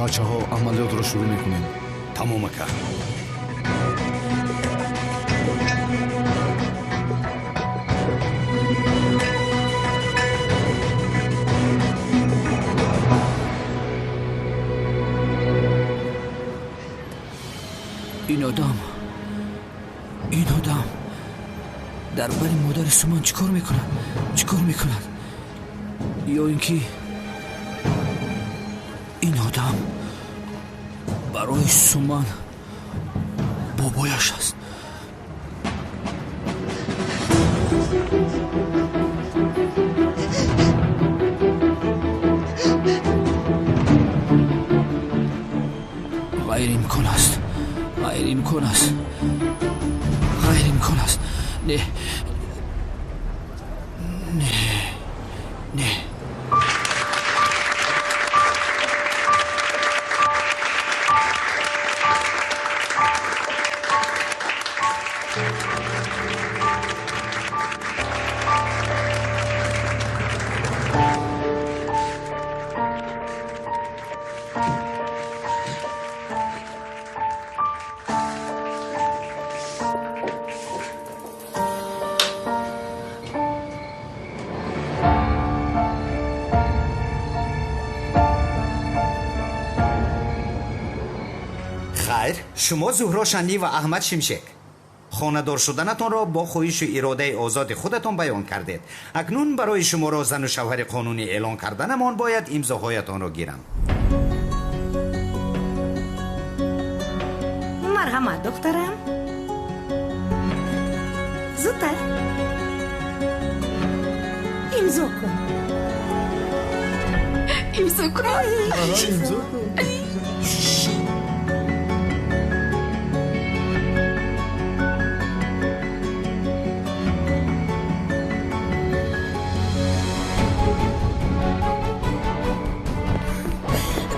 Бачаҳо, амалиётро шурӯъ мекунем. Тамом, ака. Ин одам, ин одам дар бари модари Суман чӣ кор мекунад? Чӣ кор мекунад? Ё ин ки ин одам барои Суман бобояш аст? Ғайриимкон аст, ғайриимкон аст, ғайриимкон аст. Не, не, не. Хайр, шумо Зуҳро Шанлӣ ва Аҳмад Шимшек хонадор шуданатонро бо хоҳишу иродаи озоди худатон баён кардед. Акнун барои шуморо зану шавҳари қонунӣ эълон карданамон бояд имзоҳоятонро гирам. Марҳамат, духтарам, зудтар имзо кун. Имзо кунам? Имзо кун.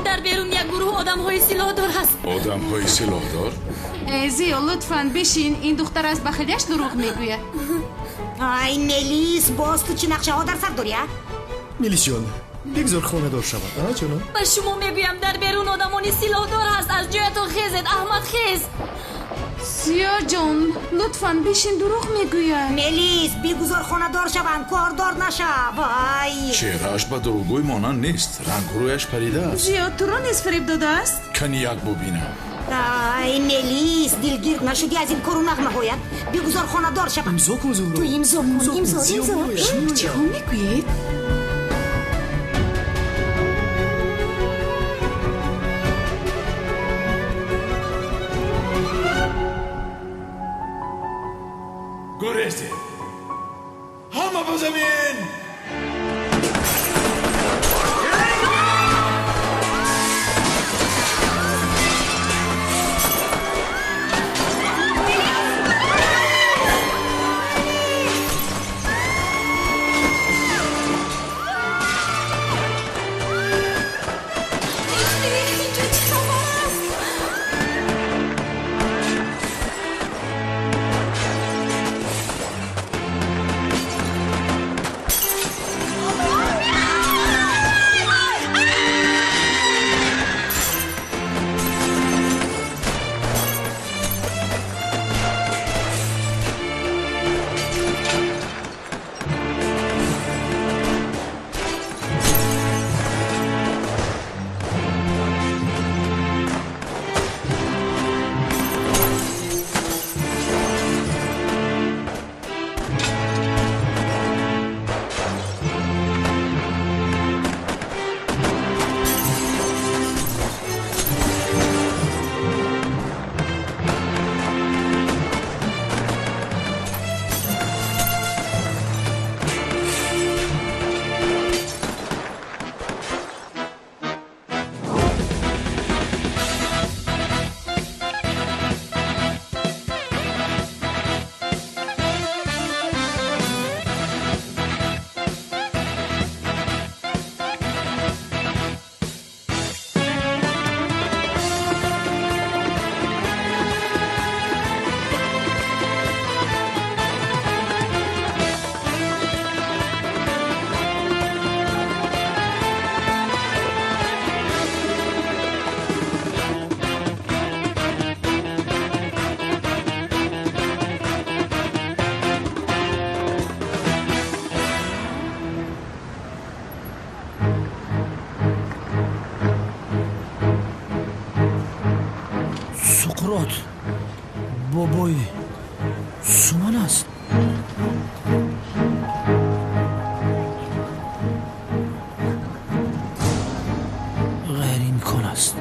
Дар берун як гурӯҳ одамҳои силоҳдор ҳаст. Одамҳои силоҳдор? Зиё, лутфан бишин. Ин духтар аз бахилияш дурӯғ мегӯяд. Ай, Мелис, боз ту чӣ нақшаҳо дар сар дорӣ, а? Мелисҷон, бигзор хонадор шавад, а, ҷонам? Ба шумо мегӯям, дар берун одамони силоҳдор ҳаст. Аз ҷоятон хезед, Аҳмад, хез. Зиё ҷон, лутфан бишин, дурӯғ мегӯяд. Мелис, бигузор хонадор шаванд, кордор нашав. Вай, Чеҳрааш ба дурӯғгӯй монанд нест, рангу рӯяш парида аст. Зиё, туро низ фиреб додааст? Кани як бубинам. Ай, Мелис, дилгир нашудӣ аз ин кору нағмаҳоят? Бигузор хонадор шаванд. Имзо кун, Зуҳро. Ту имзо кун, имзо, Зиё имзо. меояд, меояд. Чиҳо мегӯед? Гурезед, ҳама ба замин! Инҷо чӣ хабар аст? Бобои Суман аст. Ғайриимкон аст.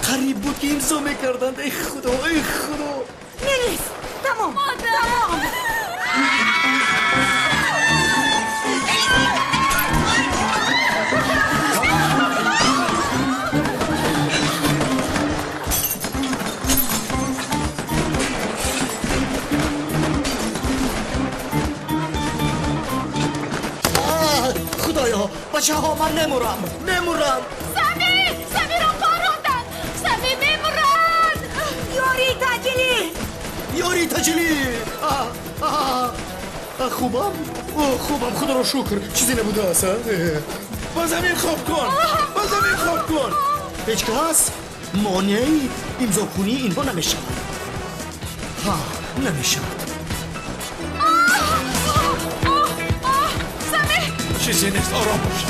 Қариб буд ки имзо мекарданд. Эй худо, эй худо! Мелис, тамом, тамом. Худоё, бачаҳо, ман мемурам, мемурам. Сами, Самиро паронданд. Сами мемурад. Ёрии таъҷилӣ! Ёрии таъҷилӣ! Хубам, хубам, худоро шукр, чизе набудааст. Ба замин хоб кун, ба замин хоб кун. Ҳеҷ кас монеаи имзокунии инҳо намешавад. Ҳа, намешавад. Сами! Чизе нест, ором бош.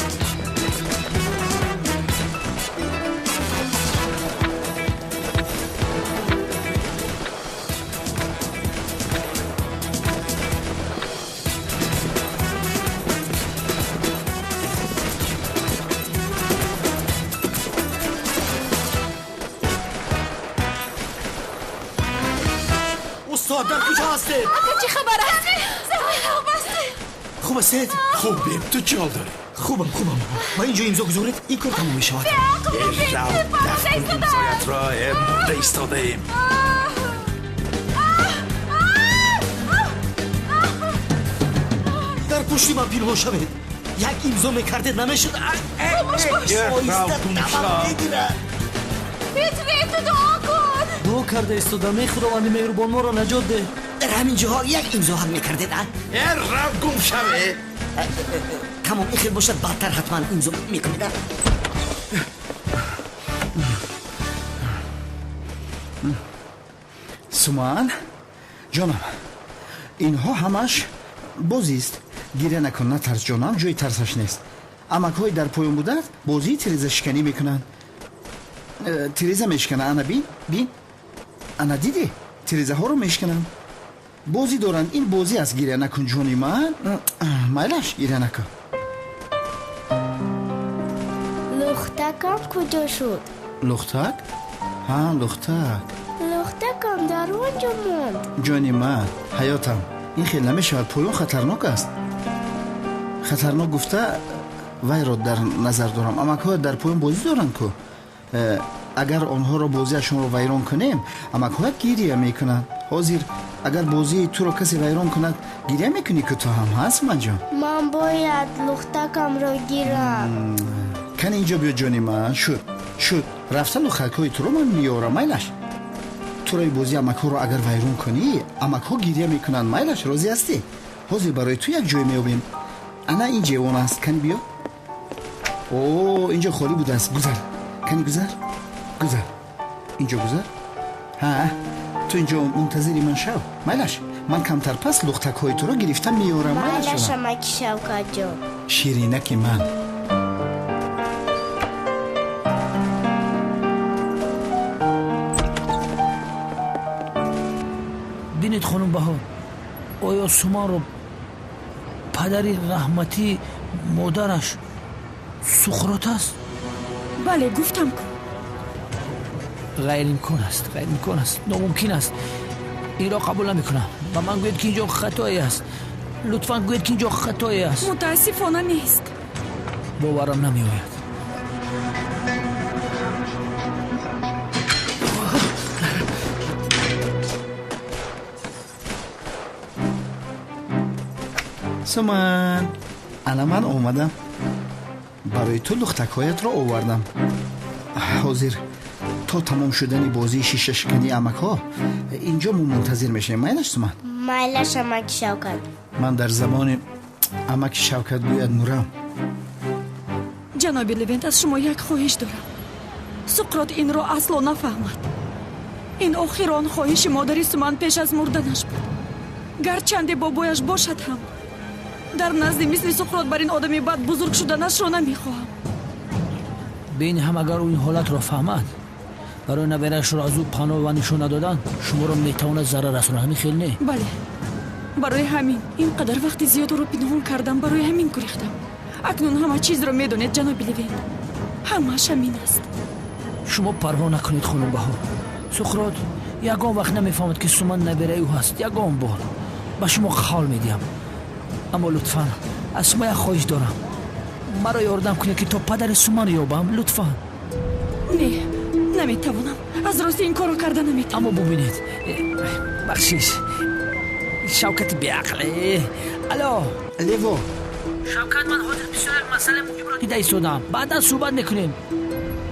Устод, дар куҷо ҳастед? Ака, чӣ хабар аст? Сами, хуб ҳастӣ? Хуб ҳастед? Хубем, ту чӣ ҳол дорӣ? Хубам, хубам. Ба инҷо имзо гузоред, ин кор тамом мешавад. Рав, дафн имзоятро, мурда истодаем. Дар пушти ман пинҳон шавед. Як имзо мекардед, намешуд. Рав, гум шав. Петре, ту дуо кун. Дуо карда истодам, эй худованди меҳрубон, моро наҷот деҳ. Дар ҳамин ҷоҳо як имзо ҳам мекардед, а? Рав, гум шаве. Тамом, ин хел бошад, баъдтар ҳатман имзо мекунед, а? Суман, ҷонам, инҳо ҳамаш бозист. Гиря накун, натарс ҷонам, ҷои тарсаш нест. Амакҳои дар поён буданд, бозии тирезашиканӣ мекунанд. Тиреза мешикананд, ана бин, бин. Ана дидӣ? Тирезаҳоро мешикананд. Бозӣ доранд, ин бозӣ аст. Гиря накун ҷони ман. Майлаш, гиря накун. Лухтакам куҷо шуд? Лухтак? Ҳа, лухтак. Лухтакам дар он ҷо монд. Ҷони ман, ҳаётам, ин хел намешавад, поён хатарнок аст. Хатарнок гуфта вайро дар назар дорам. Амакҳо дар поён бозӣ доранд ку. Агар онҳоро бозиашонро вайрон кунем, амакҳоят гирия мекунанд. Ҳозир агар бозии туро касе вайрон кунад, гирия мекунӣ ку ту ҳам, ҳа, Суманҷон? Ман бояд лухтакамро гирам. Кани инҷо биё ҷони ман. Шуд, шуд. Рафта лухтакҳои туро ман меорам, майлаш. Турои бозии амакҳоро агар вайрон кунӣ, амакҳо гирия мекунанд, майлаш, розӣ ҳастӣ? Ҳозир барои ту як ҷой меёбем. Ана ин ҷевон аст, кани биё. О, инҷо холӣ будааст, гузар. Кани гузар, гузар. Инҷо гузар. Ҳа, ту инҷо мунтазири ман шав, майлаш. Ман камтар пас лухтакҳои туро гирифта меорам, майлаш. Майлаш, амаки Шавкатҷон. Ширинаки ман. Бинед хонум Баҳор, оё Суманро падари раҳматии модараш Суқрот аст? Бале, гуфтам ку. Ғайриимкон аст, ғайриимкон аст, номумкин аст. Инро қабул намекунам. Ба ман гӯед ки инҷо хатое аст. Лутфан гӯед ки инҷо хатое аст. Мутаассифона нест. Боварам намеояд. Суман, ана ман омадам. Барои ту лухтакҳоятро овардам. Ҳозир то тамом шудани бозии шишашикании амакҳо инҷо мо мунтазир мешавем. Майлаш, Суман? Майлаш, амаки Шавкат. Ман дар замони амаки Шавкат гӯяд мурам. Ҷаноби Левент, аз шумо як хоҳиш дорам. Суқрот инро асло нафаҳмад. Ин охирон хоҳиши модари Суман пеш аз мурданаш буд. Гарчанде бобояш бошад ҳам, дар назди мисли Суқрот бар ин одами бад бузург шуданашро намехоҳам. Бин ҳам агар ӯ ин ҳолатро фаҳмад, барои набераашро аз ӯ паноҳ ва нишон надодан шуморо метавонад зарар расонад. Ҳамин хел не? Бале, барои ҳамин ин қадар вақти зиёд ӯро пинҳон кардам, барои ҳамин гурехтам. Акнун ҳама чизро медонед, ҷаноби Левент. Ҳамааш ҳамин аст. Шумо парво накунед, хонум Баҳор. Суқрот ягон вақт намефаҳмад, ки Суман набераи ӯ ҳаст. Ягон бор. Ба шумо қавл медиҳам. Аммо лутфан аз шумо як хоҳиш дорам. Маро ёрдам кунед, ки то падари Суман ёбам. Лутфан. Не, наметавонам. Аз рости ин корро карда наметавонам. Аммо бубинед, бахшиш, Шавкати беақле. Алло, Лево. Шавкат, ман ҳозир бисёр як масъалаи муҳимро дида истодам. Баъдан суҳбат мекунем.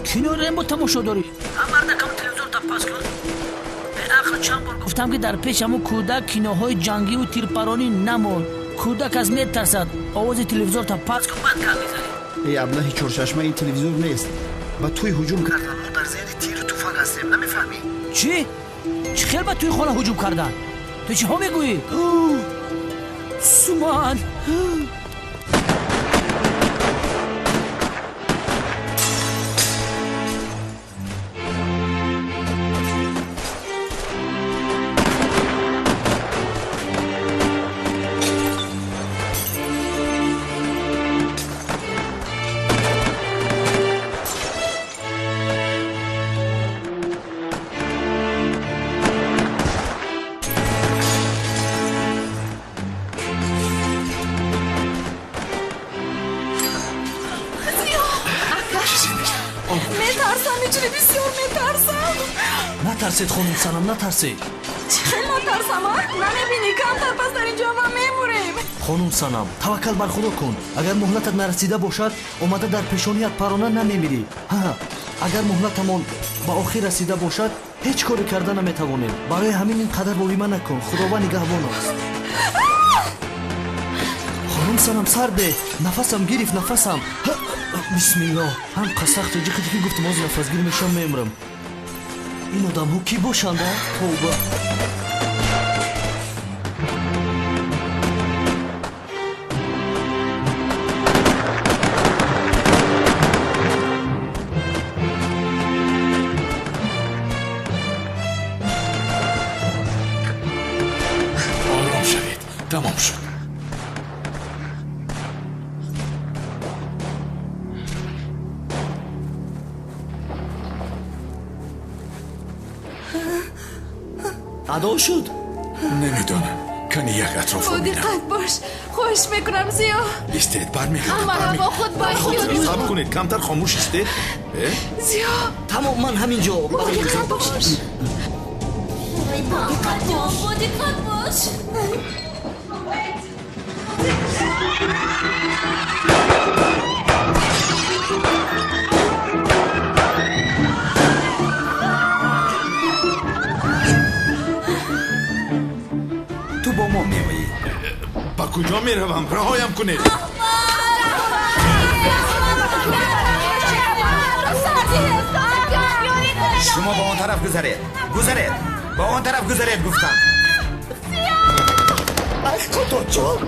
Кинои Рембо тамошо дорӣ? Ҳам мардакам телевизорта пас кун. Беақл, чанд бор гуфтам, ки дар пеш ҳамун кӯдак киноҳои ҷангиву тирпаронӣ намон. Кӯдак аз метарсад. Овози телевизорта пас кун, баъд гап мезанем. Эй аблаҳи чорчашма, ин телевизор нест. Ба тӯй ҳуҷум карданд. Мо дар зери тиру туфанг ҳастем, намефаҳмӣ? Чӣ? Чӣ хел ба тӯи хона ҳуҷум карданд? Ту чиҳо мегӯӣ? Суман! Натарсед, хонум Санам, натарсед. Чӣ хел натарсам, а? Намебинӣ, камтар пас дар инҷо ма мемурем. Хонум Санам, таваккал бар Худо кун. Агар муҳлатат нарасида бошад, омада дар пешоният парона намемирӣ. Ҳа, агар муҳлатамон ба охир расида бошад, ҳеҷ коре карда наметавонем. Барои ҳамин ин қадар воҳима накун. Худованд нигаҳбон аст. Хонум Санам, сарде. Нафасам гирифт, нафасам. Бисмиллоҳ. Ҳам қасахт ҷиқи ки гуфтам, ҳозир нафасгир мешавам, мемирам. Ин одамҳо кӣ бошанд, а? Тавба. Ором шавед, тамом шуд. Адо шуд? Намедонам. Кани як атрофро Бо бинам. диққат бош. Хоҳиш мекунам, Зиё. Истед, бармегардам. Ҳамаро бо худ бояд ёд. Сабр кунед, камтар хомӯш истед. Зиё. Тамом, ман ҳамин ҷо. Бо диққат бош. Бо диққат бош, бо диққат бош. Ту бо мо меоӣ. Ба куҷо меравам? Раҳоям кунед. Шумо ба он тараф гузаред, гузаред, ба он тараф гузаред, гуфтам. Ай Худоҷон!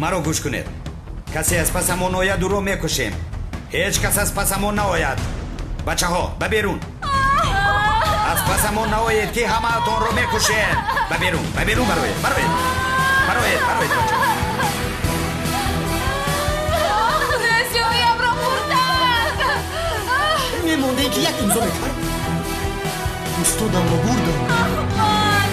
Маро гӯш кунед. Касе аз пасамон ояд, ӯро мекушем. Ҳеҷ кас аз пасамон наояд. Бачаҳо, ба берун. Аз пасамон наоед, ки ҳамаатонро мекушем. Ба берун, ба берун бароед, бароед, бароед, бароед, бачаҳо. Зиёямро хӯрданд. Мемонде, ки як имзо мекард. Устодамро бурдам. Аҳмад!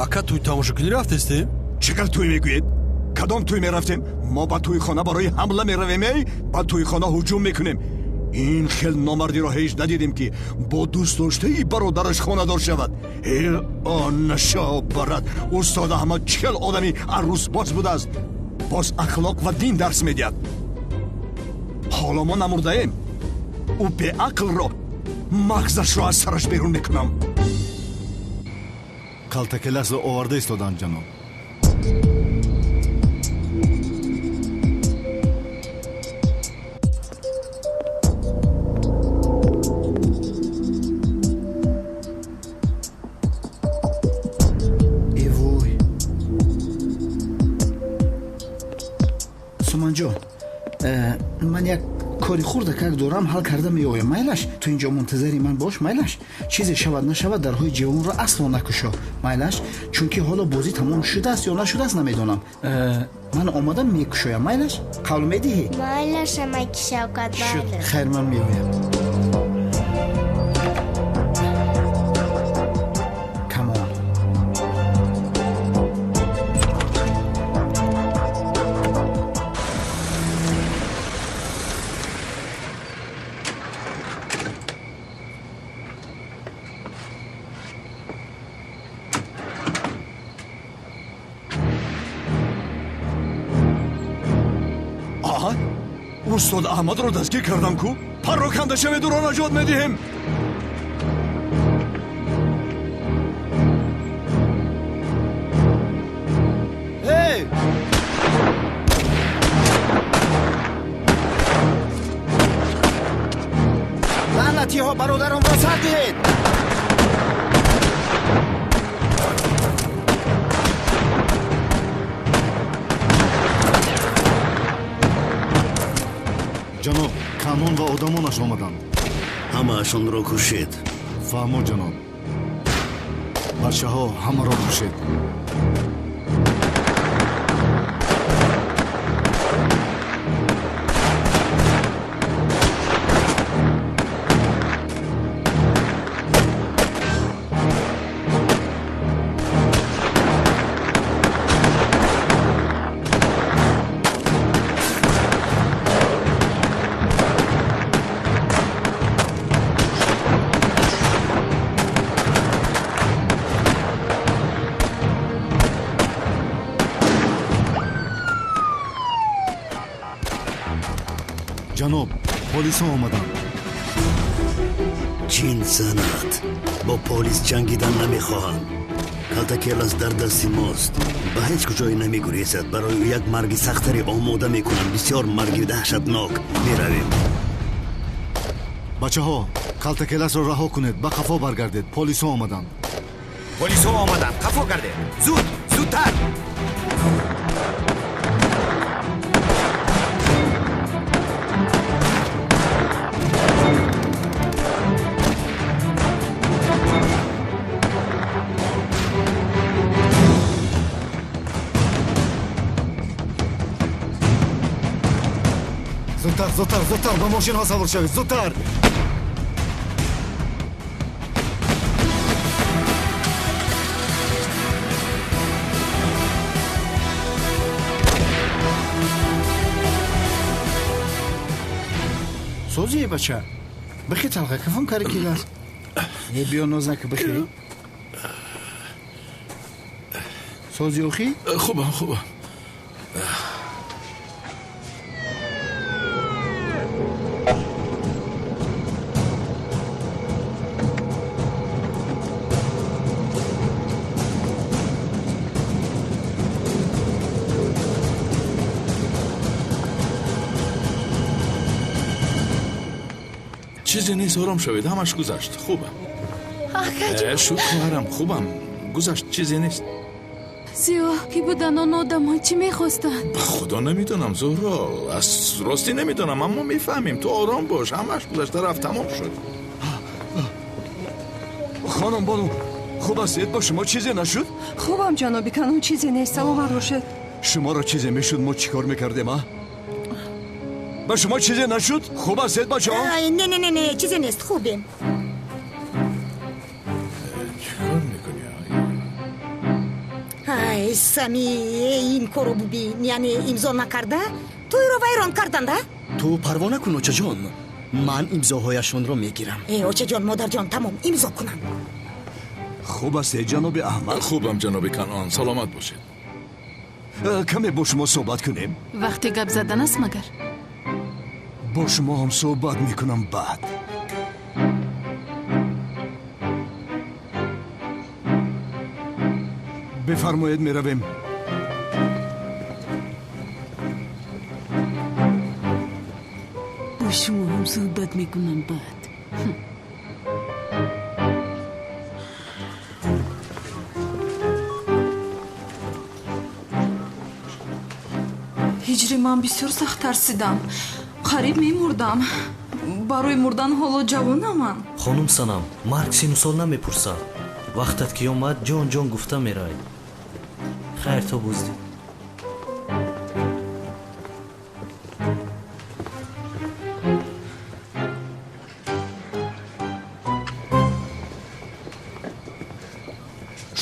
Ака, тӯй тамошокунӣ рафтестем? Чӣ хел тӯй мегӯед? Кадом тӯй мерафтем? Мо ба тӯйхона барои ҳамла меравем, эй? Ба тӯйхона ҳуҷум мекунем. Ин хел номардиро ҳеҷ надидем, ки бо дӯстдоштаи бародараш хонадор шавад. Э, онаша барад. Устод Аҳмад чӣ хел одами аррӯсбоз будааст. Боз ахлоқ ва дин дарс медиҳад. Ҳоло мо намурдаем. Ӯ беақлро мағзашро аз сараш берун мекунам. Калтакеласро оварда истоданд, ҷаноб. Эвой, Суманҷон, ман як кори хурдакак дорам, ҳал карда меоям, майлаш? Ту инҷо мунтазари ман бош, майлаш? Чизе шавад нашавад, дарҳои ҷавонро асло накушо, майлаш? Чунки ҳоло бозӣ тамом шудааст ё нашудааст, намедонам. Ман омадам, мекушоям, майлаш? Қавл медиҳӣ? Майлаш, амаки Шавкат. Шуд, хайр, ман меоям. Камон. Аҳа, устод Аҳмадро дастгир кардам ку. Парроканда шавед, ӯро наҷот медиҳем. Эй! Лаънатиҳо, бародаронро сар диҳед! Ҷаноб, Канон ва одамонаш омаданд. Ҳамаашонро кушед. Фаҳмо, ҷаноб. Бачаҳо, ҳамаро кушед. Ҷаноб, полисҳо омаданд. Чин занад, бо полис ҷангидан намехоҳам. Калтакелас дар дасти мост, ба ҳеҷ куҷое намегурезад. Барои ӯ як марги сахтаре омода мекунам, бисёр марги даҳшатнок. Меравем. Бачаҳо, калтакеласро раҳо кунед, ба қафо баргардед, полисҳо омаданд. Полисҳо омаданд, қафо гардед, зуд, зудтар. Зудтар, зудтар, зудтар, ба мошинҳо савор шавед, зудтар. Созие, бача, бихе, талға кафон кари килас. Е, биё, ноз нака, бихе. Сози охи? Хубам, хубам. Чизе нест, ором шавед, ҳамаш гузашт, хубам. Акаҷон. Шуд, хоҳарам, хубам, гузашт, чизе нест. Зиё, кӣ буданд он одамон, чӣ мехостанд? Ба худо намедонам, Зуҳро, аз ростӣ намедонам, аммо мефаҳмем. Ту ором бош, ҳамаш гузашта рафт, тамом шуд. Хонум бону, хуб ҳастед? Бо шумо чизе нашуд? Хубам, ҷаноби Канон, чизе нест, саломат бошед. Шуморо чизе мешуд, мо чӣ кор мекардем, а? Ба шумо чизе нашуд? Хуб ҳастед, бачаҳо? Не, не, не, не, чизе нест, хубем. Чӣ кор мекунӣ? Ай, Сами, ин корро бубин, яъне имзо накарда тӯйро вайрон карданд, а? Ту парво накун, очаҷон, ман имзоҳояшонро мегирам. Э, очаҷон, модарҷон, тамом, имзо кунанд. Хуб ҳастед, ҷаноби Аҳмад? Хубам, ҷаноби Канон, саломат бошед. Каме бо шумо суҳбат кунем. Вақте гап задан аст магар? Бо шумо ҳам суҳбат мекунам баъд. Бифармоед, меравем. Бо шумо ҳам суҳбат мекунам баъд. Ҳиҷри ман бисёр сахт тарсидам, қариб мемурдам. Барои мурдан ҳоло ҷавонам ман. Хонум Санам, марг сину сол намепурсад. Вақтат ки омад, ҷон ҷон гуфта мерай. Хайр, то боздид.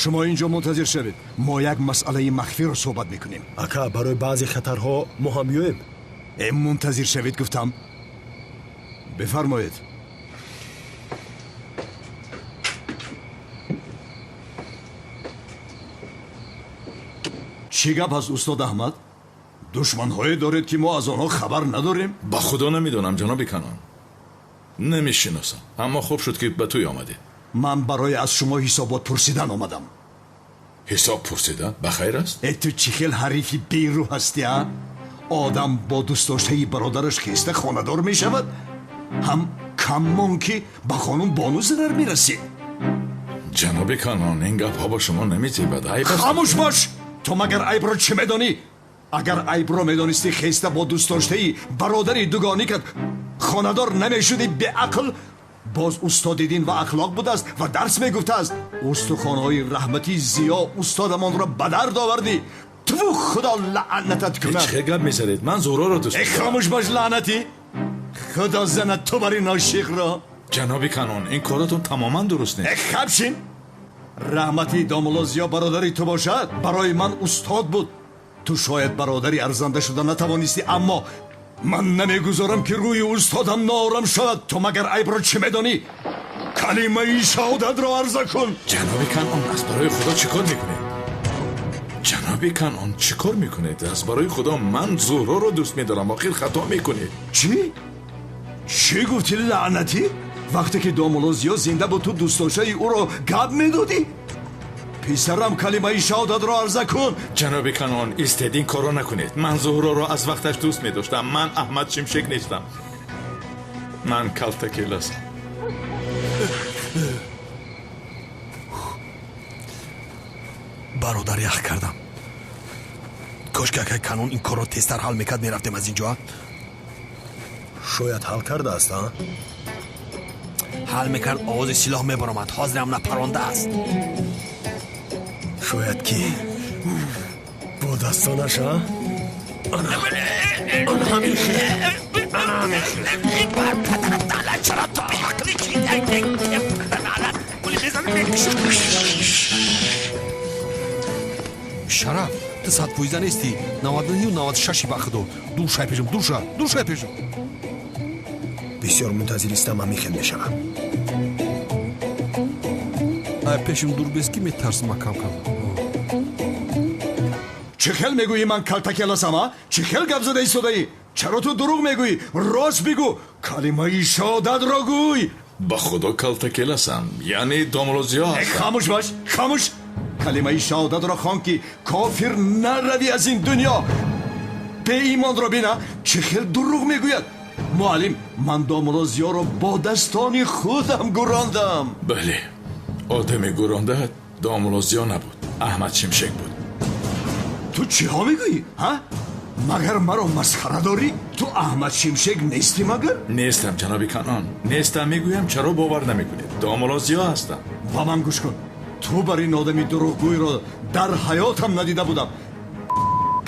Шумо инҷо мунтазир шавед, мо як масъалаи махфиро суҳбат мекунем. Ака, барои баъзе хатарҳо мо ҳам биёем. Э, мунтазир шавед гуфтам. Бифармоед. Чӣ гап аст, устод Аҳмад? Душманҳое доред, ки мо аз онҳо хабар надорем? Ба худо намедонам, ҷаноби Канон, намешиносам, аммо хуб шуд, ки ба тӯй омадед. Ман барои аз шумо ҳисобот пурсидан омадам. Ҳисоб пурсидан? Ба хайр аст? Э, ту чӣ хел ҳарифи берӯ ҳастӣ, а? Одам бо дӯстдоштаи бародараш хеста хонадор мешавад, ҳам кам мон, ки ба хонум Бону зарар мерасид. Ҷаноби Канон, ин гапҳо ба шумо намезебад, айб аст. Хомӯш бош! Ту магар айбро чӣ медонӣ? Агар айбро медонистӣ, хеста бо дӯстдоштаи бародари дугоникат хонадор намешудӣ, беақл. Боз устоди дин ва ахлоқ будааст ва дарс мегуфтааст. Устухонҳои раҳматии Зиё устодамонро ба дард овардӣ. Ту, худо лаънатат кунад. Чӣ гап мезанед? Ман Зуҳроро дӯст э, хомӯш бош, лаънатӣ! Худо занад ту бари ношиқро. Ҷаноби Канон, ин коратон тамоман дуруст нест. Э, хабшин! Раҳмати домулло Зиё бародари ту бошад, барои ман устод буд. Ту шояд бародари арзанда шуда натавонистӣ, аммо ман намегузорам, ки рӯи устодам ноорам шавад. Ту магар айбро чӣ медонӣ? Калимаи шаҳодатро арза кун. Ҷаноби Канон, аз барои худо чӣ кор мекунед? Ҷаноби Канон, чӣ кор мекунед? Аз барои худо, ман Зуҳроро дӯст медорам. Охир хато мекунед. Чӣ? Чӣ гуфтӣ, лаънатӣ? Вақте ки домулло Зиё зинда буд, ту дӯстдоштаи ӯро гап медодӣ? Писарам, калимаи шаҳодатро арза кун. Ҷаноби Канон, истед, ин корро накунед. Ман Зуҳроро аз вақташ дӯст медоштам. Ман Аҳмад Шимшек нестам, ман Калтакеласам. Бародар, ях кардам. Кошки акай Канон ин корро тезтар ҳал мекард, мерафтем аз ин ҷо. Шояд ҳал кардааст, а? Ҳал мекард, овози силоҳ мебаромад. Ҳозирам напарондааст. Шояд ки бо дастонаш, а? Ана ҳамин хел, ана ҳамин хел. Чаро ту беақлӣ? Шараф, ту 100% нестӣ, 99-96-и. Ба худо, дур шай пешам, дур ша, дур шай пешам. Бисёр мунтазир истам, ҳамин хел мешавам. Ай, пешим дур бес, ки метарсима кам кам. Чӣ хел мегӯӣ, ман калтакеласам, а? Чӣ хел гап зада истодаӣ? Чаро ту дурӯғ мегӯӣ? Рост бигӯ, калимаи шаҳодатро гӯй. Ба худо, калтакеласам, яъне домулло Зиё ҳастам. Хомӯш бош, хомӯш! Калимаи шаҳодатро хон, ки кофир наравӣ аз ин дунё. Беимонро бина, чӣ хел дурӯғ мегӯяд. Муаллим, ман домулло Зиёро бо дастони худам гурондам. Бале, одами гуронда домулло Зиё набуд, Аҳмад Шимшек буд. Ту чиҳо мегӯӣ, ҳа? Магар маро масхара дорӣ? Ту Аҳмад Шимшек нестӣ магар? Нестам, ҷаноби Канон, нестам, мегӯям. Чаро бовар намекунед? Домулло Зиё ҳастам. Ба ман гӯш кун. Ту бар ин одами дурӯғгӯйро дар ҳаётам надида будам.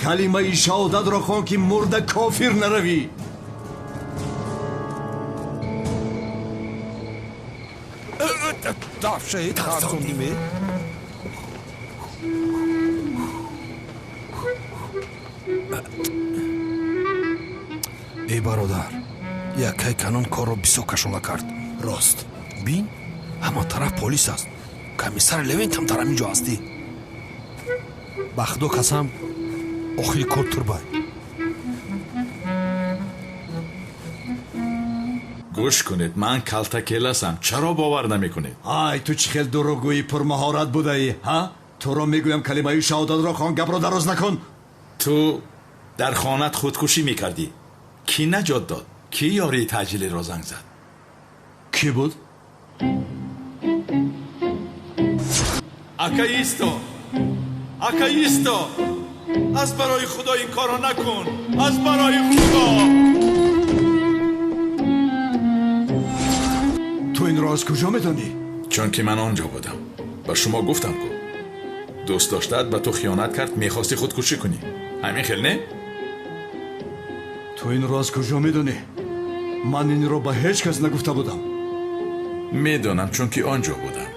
Калимаи шаҳодатро хон, ки мурда кофир наравӣ. Дафшаи тарсондиме. Эй бародар, якай Канон корро бисёр кашола кард. Рост. Бин, ҳама тараф полис аст, комиссар Левентам дар ҳамин ҷо ҳастӣ. Ба худо касам, охири кор турбай. Гӯш кунед, ман калтакеласам, чаро бовар намекунед? Ай, ту чӣ хел дурӯғгӯи пурмаҳорат будаӣ, ҳа? Ту Туро мегӯям калимаи шаҳодатро хон, гапро дароз накун. Ту дар хонаат худкушӣ мекардӣ. Кӣ наҷот дод? Кӣ ёрии таъҷилиро занг зад? Кӣ буд? Акаисто! Акаисто! Аз барои Худо ин корро накун! Аз барои Худо! Ту инро аз куҷо медонӣ? Чунки ман он ҷо будам. Ба шумо гуфтам ку. Дӯст доштаат ба ту хиёнат кард, мехостӣ худкушӣ кунӣ. Ҳамин хел не? Ту инро аз куҷо медонӣ? Ман инро ба ҳеҷ кас нагуфта будам. Медонам, чунки он ҷо будам.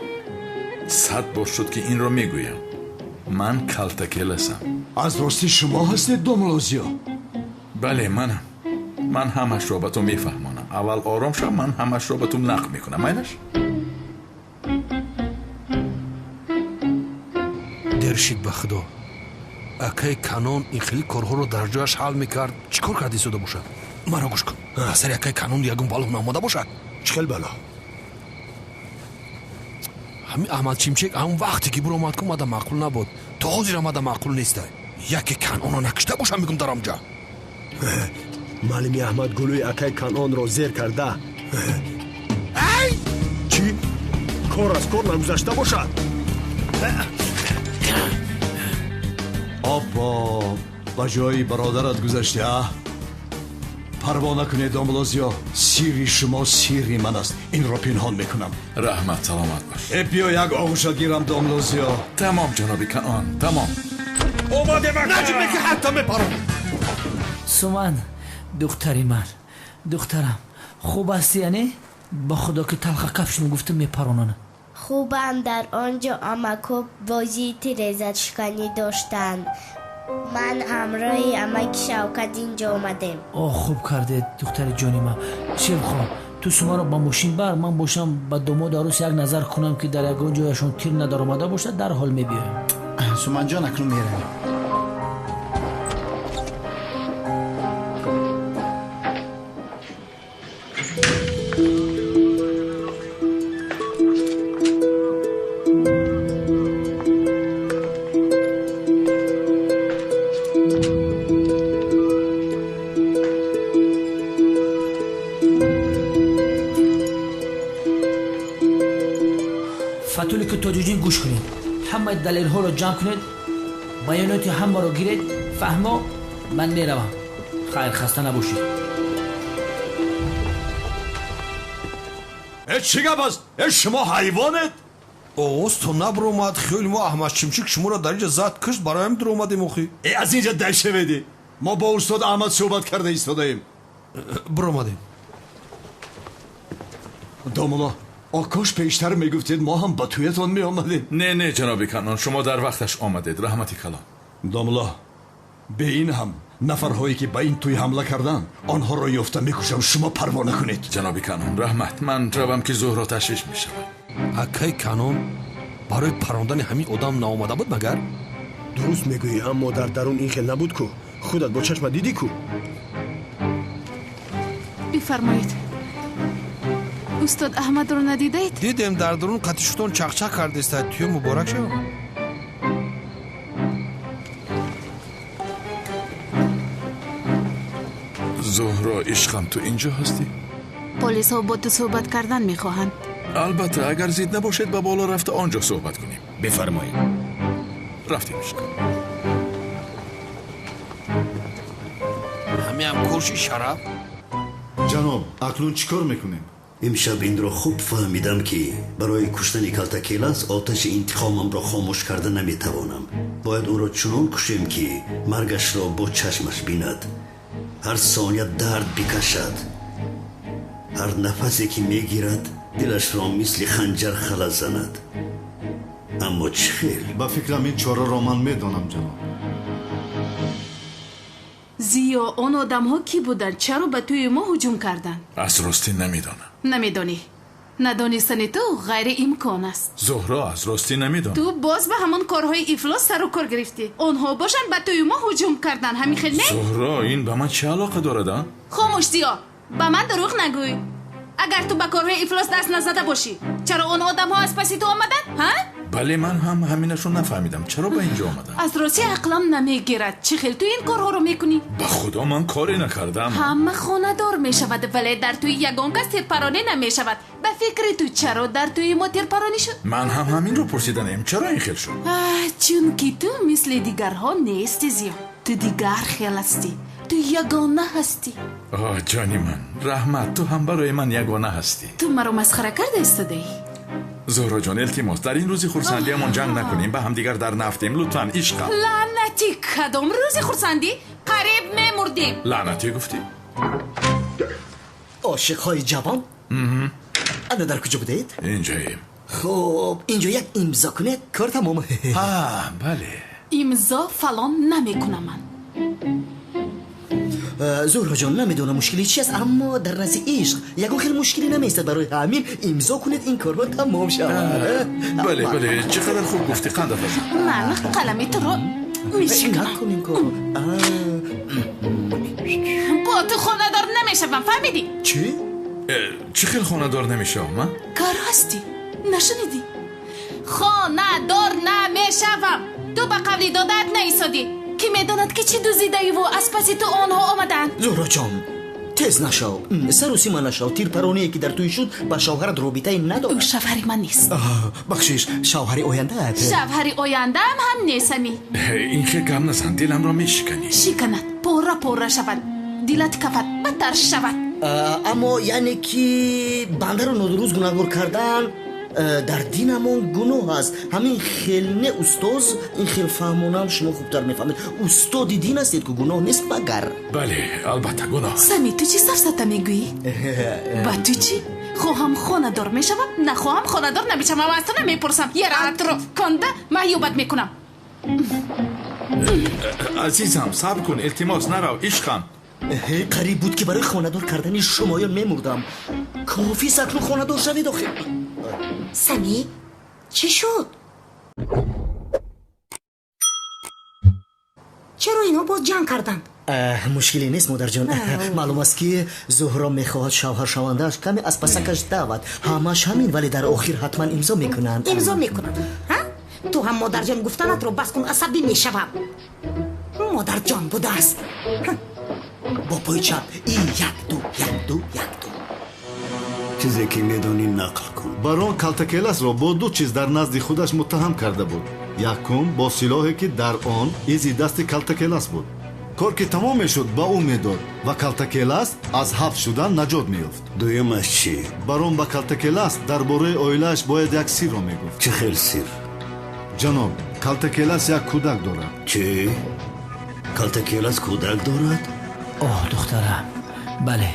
100 бор шуд ки инро мегӯям. Ман Калтакеласам. Аз ростӣ шумо ҳастед, домлозиё? Бале, манам. Ман ҳамашро ба ту мефаҳмонам. Аввал ором шав, ман ҳамашро ба ту нақл мекунам. Майлаш? Дер шид ба худо. Акаи Канон ин хеле корҳоро дар ҷояш ҳал мекард. Чӣ кор карда истода бошад? Маро гӯш кун. Сари акаи Канон ягон бало наомада бошад? Чӣ хел бало? Ҳамин Аҳмад Чимчек ҳамон вақте ки биромад ку мада маъқул набуд. То ҳозир мада маъқул неста. Яке Канонро накушта бошам мегум дар амҷа. Маълими Аҳмад гулӯи акаи Канонро зер карда. Ай! Чӣ? Кор аз кор нагузашта бошад? Оббо, ба ҷои бародарат гузашти, а? Парво накунед, домлозиё. Сирри шумо сирри ман аст. Инро пинҳон мекунам. Раҳмат, саломат бош. Э, биё як оғӯшат гирам, домлозиё. Тамом, ҷаноби Канон, тамом. Омадем, наҷме ки ҳатто мепарам. Суман, духтари ман, духтарам, хуб ҳастӣ, яъне? Ба худо ки талха кафшну гуфтам мепаронанд. Хубам, дар он ҷо амакҳо бозии тирезашиканӣ доштанд. Ман ҳамроҳи амаки Шавкат инҷо омадем. О, хуб кардед, духтари ҷони ман. Шерхон, ту Сумаро ба мошин бар, ман бошам ба домоду арӯс як назар кунам ки дар ягон ҷояшон тир надаромада бошад, дарҳол мебиёем. Суманҷон, акнун меравем. Фатулику Тоҷуҷин, гӯш кунед. Ҳамаи далелҳоро ҷамъ кунед, баёноти ҳамаро гиред. Фаҳмо, ман меравам. Хайр, хаста набошед. Э, чӣ гап аст? Э, шумо ҳайвонед? Оғоз то набиромад, хиёли мо Аҳмад Чимчик шуморо дар инҷа зад кушт, бароям дуромадем охи. Э, аз инҷа дашаведӣ. Мо бо устод Аҳмад суҳбат карда истодаем. Биромадем. Домулло, окош пештар мегуфтед, мо ҳам ба тӯятон меомадем. Не, не, ҷаноби Канон, шумо дар вақташ омадед. Раҳмати калон. Домулло, бе ин ҳам нафарҳое ки ба ин тӯй ҳамла карданд, онҳоро ёфта мекушам, шумо парво накунед. Ҷаноби Канон, раҳмат. Ман равам ки Зуҳро ташвиш мешавад. Акаи Канон барои парондани ҳамин одам наомада буд магар? Дуруст мегӯӣ, аммо дар дарун ин хел набуд ку. Худат бо чашма дидӣ ку. Бифармоед. Устод Аҳмадро надидаед? Дидем, дар дарун қатъи шутон чақчақ кардеста. Тӯё муборак шавад. Зуҳро, ишқам, ту инҷо ҳастӣ? Полисҳо бо ту суҳбат кардан мехоҳанд. Албатта, агар зид набошед, ба боло рафта он ҷо суҳбат кунем. Бифармоед. Рафтем, ишқам. Ҳамиам курши шараф. Ҷаноб, акнун чӣ кор мекунем? Имшаб инро хуб фаҳмидам ки барои куштани Калтакелас оташи интиқомамро хомӯш карда наметавонам. Бояд ӯро чунон кушем ки маргашро бо чашмаш бинад, ҳар сония дард бикашад, ҳар нафасе ки мегирад дилашро мисли ханҷар хала занад. Аммо чӣ хел? Ба фикрам ин чораро ман медонам, ҷаноб. Зиё, он одамҳо кӣ буданд? Чаро ба тӯи мо ҳуҷум карданд? Аз ростӣ намедонам. Намедонӣ? Надонистани ту ғайриимкон аст. Зуҳро, аз ростӣ намедонам. Ту боз ба ҳамон корҳои ифлос сару кор гирифтӣ. Онҳо бошанд ба тӯи мо ҳуҷум карданд. Ҳамин хел не? Зуҳро, ин ба ман чӣ алоқа дорад, а? Хомӯш, Зиё, ба ман дурӯғ нагӯй. Агар ту ба корҳои ифлос даст назада бошӣ, чаро он одамҳо аз паси ту омаданд, ҳа? Бале, ман ҳам ҳаминашро нафаҳмидам. Чаро ба инҷо омадам? Аз рости ақлам намегирад. Чӣ хел ту ин корҳоро мекунӣ? Ба худо ман коре накардам. Ҳама хонадор мешавад, вале дар тӯи ягон кас тирпаронӣ намешавад. Ба фикри ту чаро дар тӯи мо тирпаронӣ шуд? Ман ҳам ҳаминро пурсиданем. Чаро ин хел шуд? Чунки ту мисли дигарҳо нести, Зиё. Ту дигар хел ҳастӣ. Ту ягона ҳастӣ. Оҳ, ҷони ман, раҳмат, ту ҳам барои ман ягона ҳастӣ. Ту маро масхара карда истодаӣ? Зуҳроҷон, илтимос, дар ин рӯзи хурсандиамон ҷанг накунем, ба ҳамдигар дар нафтем. Лутфан, ишқам. Лаънатӣ, кадом рӯзи хурсандӣ? Қариб мемурдем. Лаънатӣ гуфтӣ? Ошиқҳои ҷавон, ана дар куҷо будаед? Инҷоем. Хуб, инҷо як имзо кунед, кор тамом. Ҳа, бале. Имзо фалон намекунам ман. Зуҳроҷон, намедонам мушкили чи аст, аммо дар назди ишқ ягон хел мушкиле намеистад. Барои ҳамин имзо кунед, ин корҳо тамом шавад. Бале, бале, чӣ қадар хуб гуфтӣ, қандафазан. Ман қалами туро мешиканам. Накун ин корро. Бо ту хонадор намешавам, фаҳмидӣ? Чӣ? Чӣ хел хонадор намешавам, а? Кар ҳастӣ, нашунидӣ? Хонадор намешавам. Ту ба қавли додаат наистодӣ. Ки медонад, ки чӣ дуздидаиву аз паси ту онҳо омадаанд? Зуҳроҷон, тез нашав, сарусима нашав. Тирпароние ки дар тӯй шуд, ба шавҳарат робитае надорад. Ӯ шавҳари ман нест. Бахшиш, шавҳари ояндаат. Шавҳари ояндаам ҳам нестами. Ин хел гап назан, диламро мешиканӣ. Шиканад, пора пора шавад, дилат кафад, бадтар шавад. Аммо яъне ки бандаро нодуруст гунаҳгор кардан дар динамон гуноҳ аст. Ҳамин хел не, устоз, ин хел фаҳмонам, шумо хубтар мефаҳмед. Устоди дин ҳастед ку, гуноҳ нест магар? Бале, албатта гуноҳ. Сами, ту чӣ сафсата мегӯӣ? Ба ту чӣ? Хоҳам хонадор мешавам, нахоҳам хонадор намешавам. Аз ту намепурсам. Яраатро конда маъюбат мекунам. Азизам, сабр кун, илтимос, нарав, ишқам. Қариб буд ки барои хонадор кардани шумоён мемурдам. Кофист акнун хонадор шавед охир. Сами, чӣ шуд? Чаро инҳо боз ҷанг карданд? Мушкиле нест, модарҷон. Маълум аст, ки Зуҳро мехоҳад шавҳаршавандааш каме аз пасакаш давад. Ҳамаш ҳамин, вале дар охир ҳатман имзо мекунанд. Имзо мекунанд, ҳа? Ту ҳам модарҷон гуфтанатро бас кун, асабӣ мешавам. Модарҷон будааст. Бо пои чап и як ду, як ду, як ду. Чизе ки медонӣ нақл кун. Барон Калтакеласро бо ду чиз дар назди худаш муттаҳам карда буд. Якум, бо силоҳе ки дар он изи дасти Калтакелас буд. Кор ки тамом мешуд, ба ӯ медод ва Калтакелас аз ҳабс шудан наҷот меёфт. Дуюмаш чӣ? Барон ба Калтакелас дар бораи оилааш бояд як сирро мегуфт. Чӣ хел сир? Ҷаноб, Калтакелас як кӯдак дорад. Чӣ? Калтакелас кӯдак дорад? Оҳ, духтарам, бале.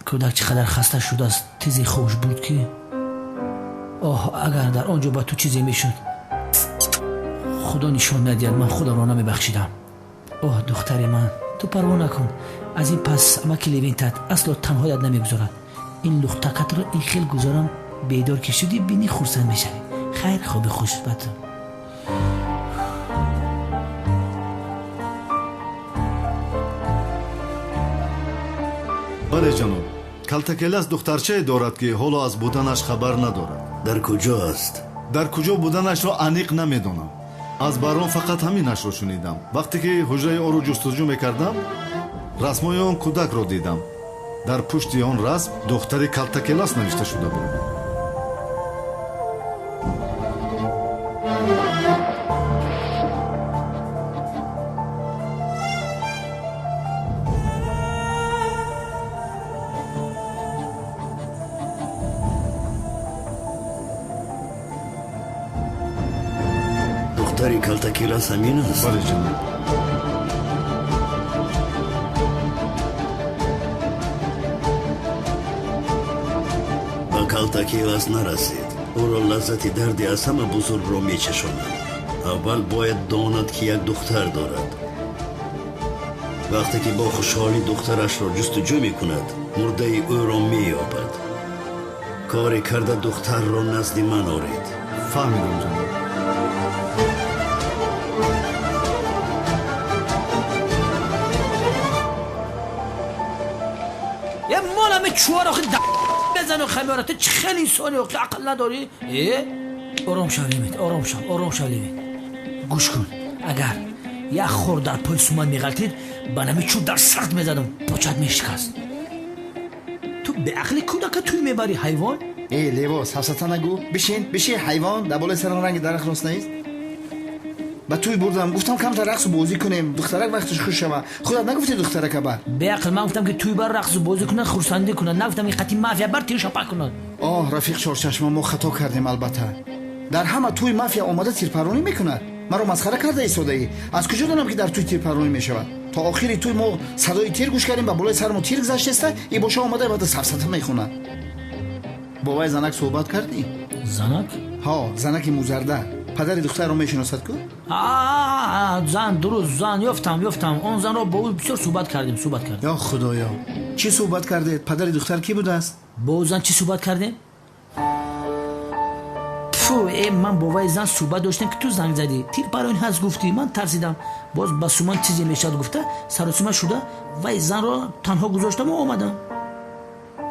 Кӯдак чӣ қадар хаста шудааст, тезе хуш буд ки. Оҳ, агар дар он ҷо ба ту чизе мешуд, худо нишон надиҳад, ман худамро намебахшидам. Оҳ, духтари ман, ту парво накун. Аз ин пас амаки Левинтат асло танҳоят намегузорад. Ин лухтакатро ин хел гузорам, бедор ки шудӣ, бинӣ, хурсанд мешавӣ. Хайр, хоби хуш ба ту. Бале, ҷаноб, Калтакелас духтарчае дорад, ки ҳоло аз буданаш хабар надорад. Дар куҷо аст? Дар куҷо буданашро аниқ намедонам. Аз барон фақат ҳаминашро шунидам. Вақте ки ҳуҷраи ӯро ҷустуҷӯ мекардам, расмҳои он кӯдакро дидам. Дар пушти он расм духтари Калтакелас навишта шуда буд. Духтари Калтакелас ҳамин аст? Бале, ҷаноб. Ба Калтакелас нарасид. Ӯро лаззати дарди аз ҳама бузургро мечашонад. Аввал бояд донад, ки як духтар дорад. Вақте ки бо хушҳолӣ духтарашро ҷустуҷӯ мекунад, мурдаи ӯро меёбад. Коре карда духтарро назди ман оред. Фаҳмидам, ҷаноб. Е, моламе чуар охи. мезанӣ хамёра? Ту чӣ хеле инсони, охи ақл надорӣ? Э, ором шав, Левент, ором шав, ором шав, Левент. Гӯш кун, агар як хор дар пои Суман меғалтид, ба нами чӯб дар сарт мезадам, почат мешикаст. Ту беақли кӯдака тӯй мебарӣ, ҳайвон. Э, лево, сафсата нагӯ. Бишин, бишин, ҳайвон, дар болои сарам ранги дарахт рост нест. Ба тӯй бурдам, гуфтам камтар рақсу бозӣ кунем, духтарак вақташ хуш шава. Худат нагуфтӣ духтарака бар? Беақл, ман гуфтам ки тӯй бар рақсу бозӣ кунад, хурсандӣ кунад, нагуфтам ки қати мафия бар тир шапак кунад. Оҳ, рафиқ Чорчашма, мо хато кардем албатта. Дар ҳама тӯй мафия омада тирпаронӣ мекунад. Маро масхара карда истодаӣ. Аз куҷо донам ки дар тӯй тирпаронӣ мешавад? То охири тӯй мо садои тир гӯш кардем, ба болои сари мо тир гузаштеста, и боша омада баъда сафсата мехонад. Бо вай занак суҳбат кардӣ? Занак? Ҳо, занаки музарда. Падари духтарро мешиносад ку? Зан, дуруст, зан, ёфтам, ёфтам. Он занро бо ӯ бисёр суҳбат кардем, суҳбат кардем. Ё худоё, чӣ суҳбат кардед? Падари духтар кӣ будааст? Бо ӯ зан чӣ суҳбат кардем? Фу, э, ман бо вай зан суҳбат доштем, ки ту занг задӣ, тир пароин ҳаст гуфтӣ, ман тарсидам, боз ба Суман чизе мешавад гуфта, саросима шуда вай занро танҳо гузоштаму омадам.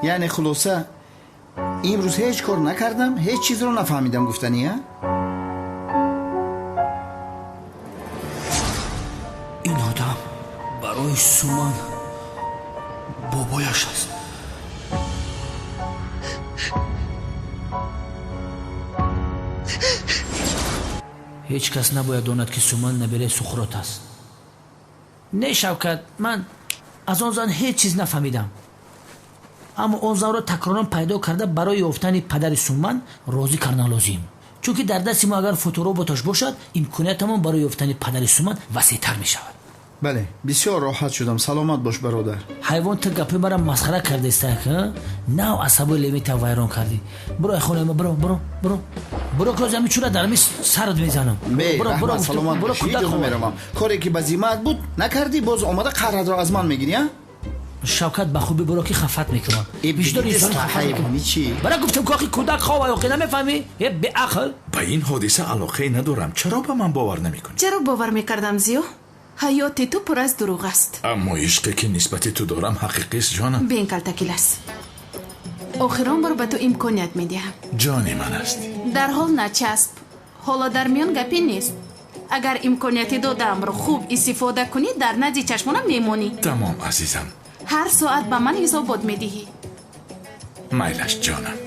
Яъне хулоса, имрӯз ҳеҷ кор накардам, ҳеҷ чизро нафаҳмидам гуфтанӣ, а? Ин одам барои Суман бобояш аст. Ҳеҷ кас набояд донад, ки Суман набираи Сухрот аст. Не, Шавкат, ман аз он зан ҳеҷ чиз нафаҳмидам, аммо он занро такроран пайдо карда, барои ёфтани падари Суман розӣ кардан лозим, чунки дар дасти мо агар фотороботаш бошад, имкониятамон барои ёфтани падари Суман васеътар мешавад. Бале, бисёр роҳат шудам. Саломат бош, бародар. Ҳайвон, ту гапи мара масхара кардестак, нав асабои Левита вайрон кардӣ. Биро, хонаи ма, биро, биро, биро, биро, ки ҳозир чура дар ми сарат мезанам. Саломат бош, ҳеҷ меравам. Коре ки ба зиммаат буд накардӣ, боз омада қаҳратро аз ман мегирӣ, а? Шавкат, ба хубӣ биро, ки хафат мекунам. Бара гуфтам, ки охи кӯдак хова, охи намефаҳмӣ, е беақл. Ба ин ҳодиса алоқае надорам. Чаро ба ман бовар намекунӣ? Чаро бовар мекардам, Зиё? Ҳаёти ту пур аз дурӯғ аст. Аммо ишқе ки нисбати ту дорам ҳақиқист, ҷонам. Бин, Калтакилас, охирон бор ба ту имконият медиҳам. Ҷони ман ҳастӣ. Дарҳол начасп, ҳоло дар миён гапе нест. Агар имконияти додаамро хуб истифода кунӣ, дар назди чашмонам мемонӣ. Тамом, азизам. Ҳар соат ба ман ҳисобот медиҳӣ. Майлаш, ҷонам.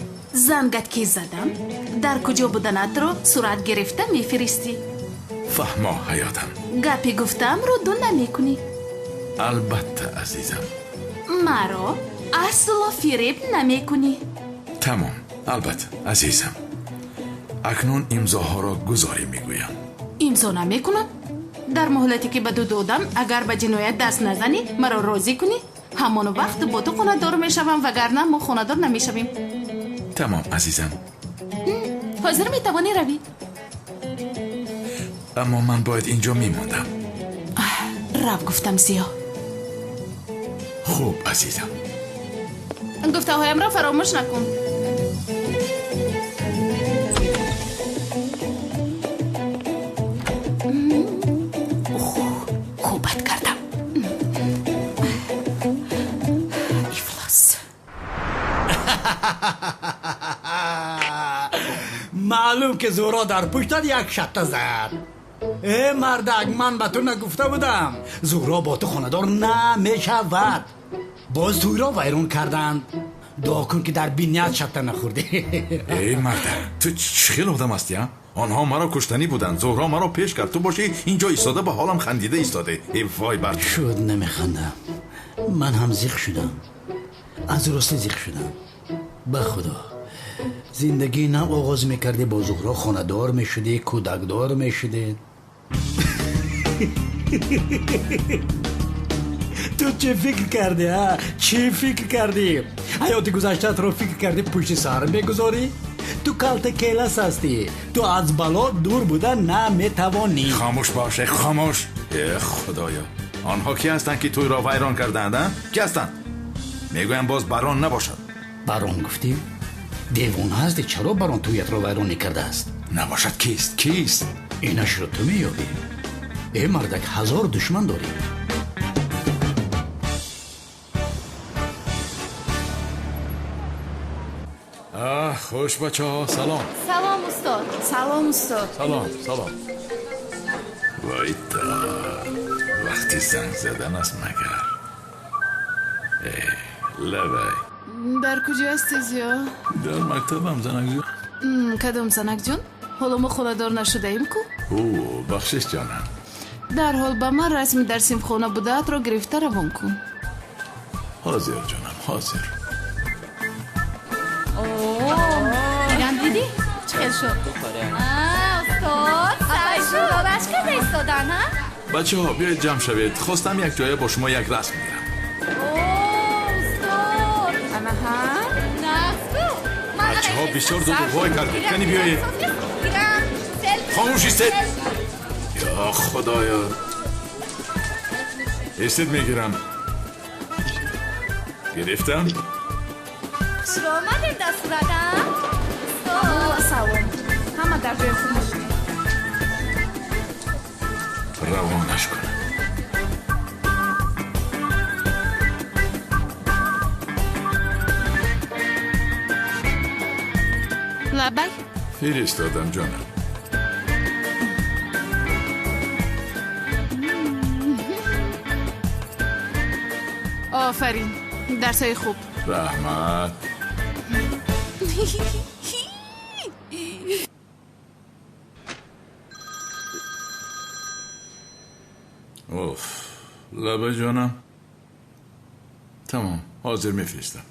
Зангат ки задам, дар куҷо буданатро сурат гирифта мефиристӣ. Фаҳмо, ҳаётам. Гапи гуфтаамро ду намекунӣ. Албатта, азизам. Маро асло фиреб намекунӣ. Тамом, албатта, азизам. Акнун имзоҳоро гузорӣ мегӯям. Имзо намекунам. Дар муҳлате ки ба ту додам, агар ба ҷиноят даст назанӣ, маро розӣ кунӣ, ҳамон вақт бо ту хонадор мешавам, вагарна мо хонадор намешавем. Тамом, азизам. Ҳозир метавонӣ равӣ. Аммо ман бояд инҷо мемондам. Рав, гуфтам, Зиё. Хуб, азизам. Гуфтаҳоямро фаромӯш накун. Хубат кардам. Ифлос. Маълум ки Зуҳро дар пуштат як шатта зад. Э, мардак, ман ба ту нагуфта будам, Зуҳро бо ту хонадор намешавад. Боз тӯйро вайрон карданд. Дуо кун, ки дар биният шатта нахӯрдӣ. Эй мардак, ту чӣ хел одам ҳастӣ, а? Онҳо маро куштанӣ буданд, Зуҳро маро пеш кард, ту бошӣ инҷо истода ба ҳолам хандида истоде. Э, вой бар ту. Шуд, намехандам. Ман ҳам зиқ шудам, аз ростӣ зиқ шудам. Ба худо, зиндагии нав оғоз мекардӣ, бо Зуҳро хонадор мешудӣ, кӯдакдор мешудед. Ту чӣ фикр кардӣ, а? Чӣ фикр кардӣ? Ҳаёти гузаштаатро фикр кардӣ, пушти сар мегузорӣ? Ту калта келас ҳастӣ, ту аз бало дур буда наметавонӣ. Хомӯш бош, э хомӯш. Э худоё, онҳо кӣ ҳастанд, ки тӯйро вайрон кардаанд, а? Кӣ ҳастанд? Мегӯям, боз барон набошад. Барон гуфтӣ? Девона ҳастӣ? Чаро барон тӯятро вайрон мекардааст? Набошад, кист, кист? Инашро ту меёбӣ. Э мардак, ҳазор душман дорӣ. Хуш бачаҳо, салом. Салом устод. Салом устод. Салом, салом. Вайта, вақти занг задан аст магар? Лабай. Дар куҷо ҳастӣ, Зиё? Дар мактабам, занакҷон. Кадом занакҷон? Ҳоло мо хонадор нашудаем ку? Ӯ, бахшиш ҷонам. Дарҳол ба ман расми дар синфхона будаатро гирифта равон кун. Ҳозир ҷонам, ҳозир. Ирам дидӣ? Чӣ хел шуд? Устод, апай шӯрораш карда истодан, ҳа? Бачаҳо, биёед ҷамъ шавед. Хостам як ҷоя бо шумо як расм гирам. Устод! Анаҳа? Нағзку. Бачаҳо бисёр дудуғвой кардед. Кани биёед. Хомӯш истед. Ё худоё. Истед мегирам. Гирифтам? Хушро омадед дар сурат, а? Салом. Ҳама дар ҷои худ мешинед. Равонаш кун. Лабай? Фиристодам ҷонам. Офарин. Дарсҳои хуб. Раҳмат. Уф, лаба ҷонам. Тамом, ҳозир мефиристам.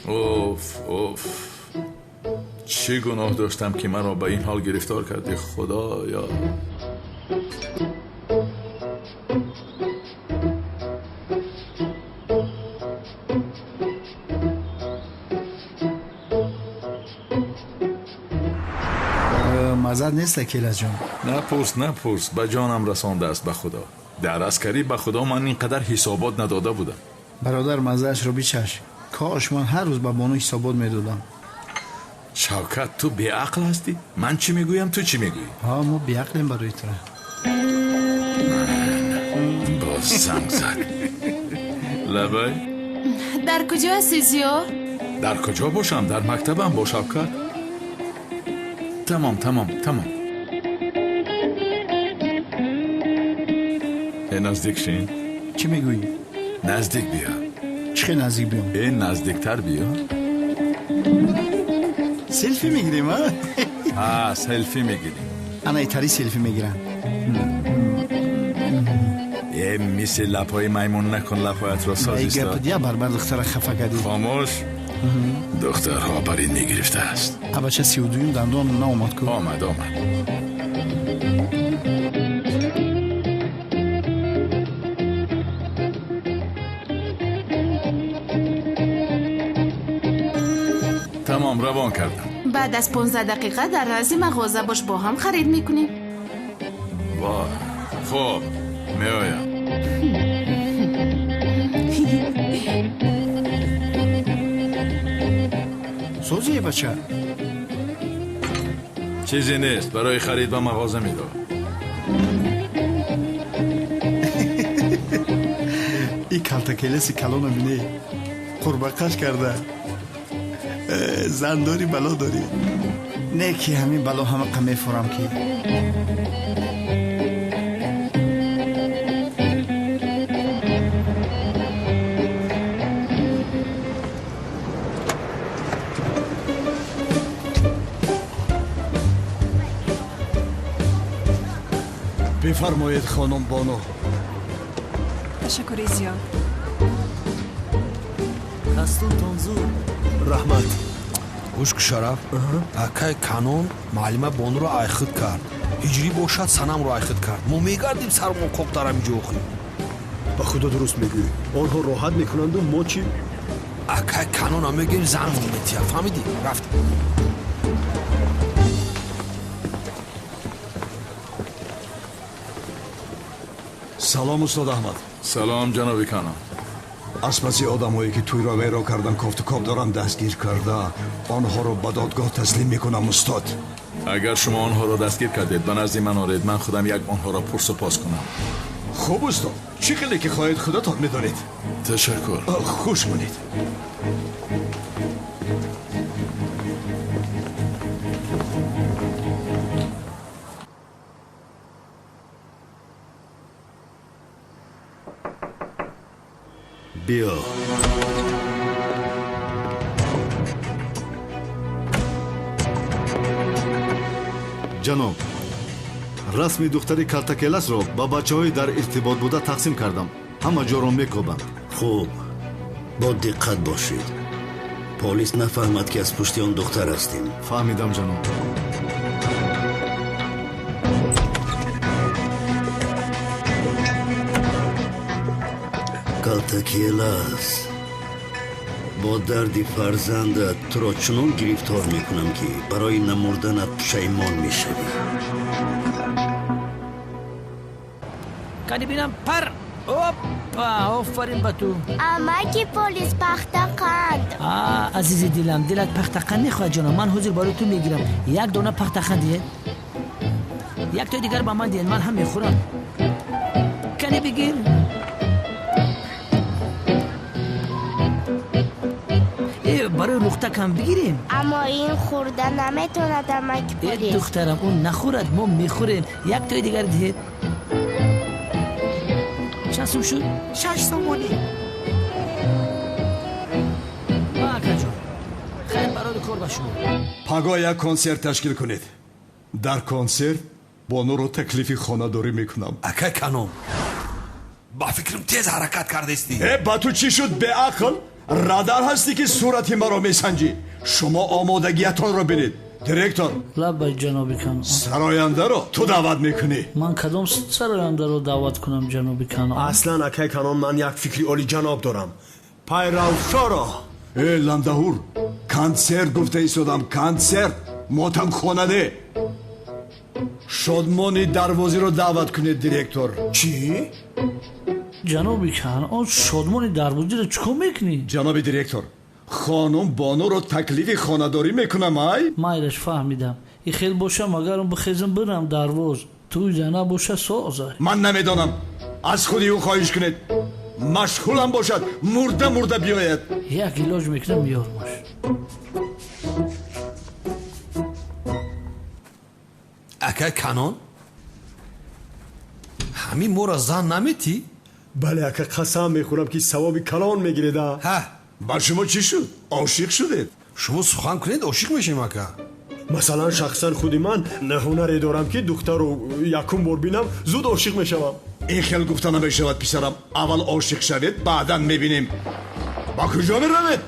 Уф, уф. Чӣ гуноҳ доштам ки маро ба ин ҳол гирифтор кардӣ, худоё. Маззат нест, Акилаҷон? Напурс, напурс, ба ҷонам расондааст ба худо. Дар аскарӣ ба худо ман ин қадар ҳисобот надода будам. Бародар, маззаашро бичаш. Кош ман ҳар рӯз ба бону ҳисобот медодам. Шавкат, ту беақл ҳастӣ? Ман чӣ мегӯям, ту чӣ мегӯӣ? Ҳа, мо беақлем барои тура. Боз занг зад. Лабай? Дар куҷо ҳастӣ, Зиё? Дар куҷо бошам? Дар мактабам бо Шавкат. Тамом, тамом, тамом. Э, наздик шин. Чӣ мегӯӣ? Наздик биё. Чӣ хел наздик биём? Э, наздиктар биё. Селфи мегирем, а? А, селфи мегирем. Ана итари селфи мегирам. Э, мисли лабҳои маймун накун, лабҳоятро соз Эй, истод. гап дия, барбар духтара хафа кардӣ. Хомӯш. Духтарҳо бар ин мегирифтааст. Абача 32-юм дандон наомад ку? Омад, омад. Тамом, равон кардам. Баъд аз 15 дақиқа дар назди мағоза бош, бо ҳам харид мекунем. Вой, хуб, меоям. Созие, бача? Чизе нест, барои харид ба мағоза меравам. И калтакелеси калона бинӣ, қурбақаш карда. Зан дорӣ, бало дорӣ. Не ки ҳамин бало ҳамақа мефурам ки. Бифармоед, хонум Бону. Ташаккури зиёд. Кастунтон зуд. Раҳмат. Гӯш ку, Шараф, акай Канон муаллима Бонуро айхид кард. Ҳиҷрӣ бошад, Санамро айхид кард. Мо мегардим сармон қоқ дар ҳамин ҷо охир. Ба худо дуруст мегӯӣ. Онҳо роҳат мекунанду мо чӣ? Акай Канона мегӯем зан метия, фаҳмидӣ? Рафт. Салом, устод Аҳмад. Салом, ҷаноби Канон. Аз паси одамҳое ки тӯйро вайрон кардан кофту коб дорам дастгир карда, онҳоро ба додгоҳ таслим мекунам, устод. Агар шумо онҳоро дастгир кардед, ба назди ман оред, ман худам як онҳоро пурсу пос кунам. Хуб устод, чӣ хеле ки хоҳед худатон медонед. Ташаккур. Хуш монед. Биё. Ҷаноб, расми духтари Калтакеласро ба бачаҳои дар иртибот буда тақсим кардам. Ҳама ҷоро мекобанд. Хуб, бо диққат бошед. Полис нафаҳмад, ки аз пушти он духтар ҳастем. Фаҳмидам, ҷаноб. Калтакелас, бо дарди фарзандат туро чунон гирифтор мекунам, ки барои намурданат пушаймон мешавӣ. Кани бинам, пар! Опа, офарин ба ту. Амаки полис, пахтақанд. А, азизи дилам, дилат пахтақанд мехоҳад, ҷонам. Ман ҳозир барои ту мегирам. Як дона пахтақанд диҳед, яктои дигар ба ман диҳед, ман ҳам мехӯрам. Кани бигир. Барои лухтакам бигирем. Аммо ин хӯрда наметавонад, амаки полис. Духтарам, ӯ нахӯрад, мо мехӯрем. Яктои дигар диҳед. Чанд сум шуд? 6 сомонӣ. Ма, акаҷон, хайр барори кор ба шумо. Пагоҳ як консерт ташкил кунед. Дар консерт бонуро таклифи хонадорӣ мекунам. Акай Канон, ба фикрам тез ҳаракат кардастӣ. Э, ба ту чӣ шуд, беақл? Радар ҳастӣ, ки сурати маро месанҷӣ? Шумо омодагиятонро бинед. Директор. Лаббай, ҷаноби Канон. Сарояндаро ту даъват мекунӣ. Ман кадом сарояндаро даъват кунам, ҷаноби Канон? Аслан, акай Канон, ман як фикри олиҷаноб дорам. Пайравшоро. Э, ландаҳур, консерт гуфта истодам, консерт, мотамхона не. Шодмони дарвозиро даъват кунед, директор. Чӣ? Ҷаноби Канон, шодмони дарвозиро чӣ кор мекунӣ? Ҷаноби директор, хонум бонуро таклифи хонадорӣ мекунам, ай. Майлаш, фаҳмидам. И хел бошам, агарам бихезам бирам дарвоз, тӯй зана боша соза. Ман намедонам, аз худи ӯ хоҳиш кунед. Машғулам бошад, мурда мурда биёяд. Як илоҷ мекунам, меёрмаш. Акай Канон, ҳамин моро зан наметӣ? Бале, ака, қасам мехӯрам, ки савоби калон мегиреда. Ҳа. Ба шумо чӣ шуд? Ошиқ шудед? Шумо сухан кунед, ошиқ мешем, ака. Масалан, шахсан худи ман ҳунаре дорам, ки духтару якум бор бинам, зуд ошиқ мешавам. Ин хел гуфта намешавад, писарам. Аввал ошиқ шавед, баъдан мебинем. Ба куҷо меравед?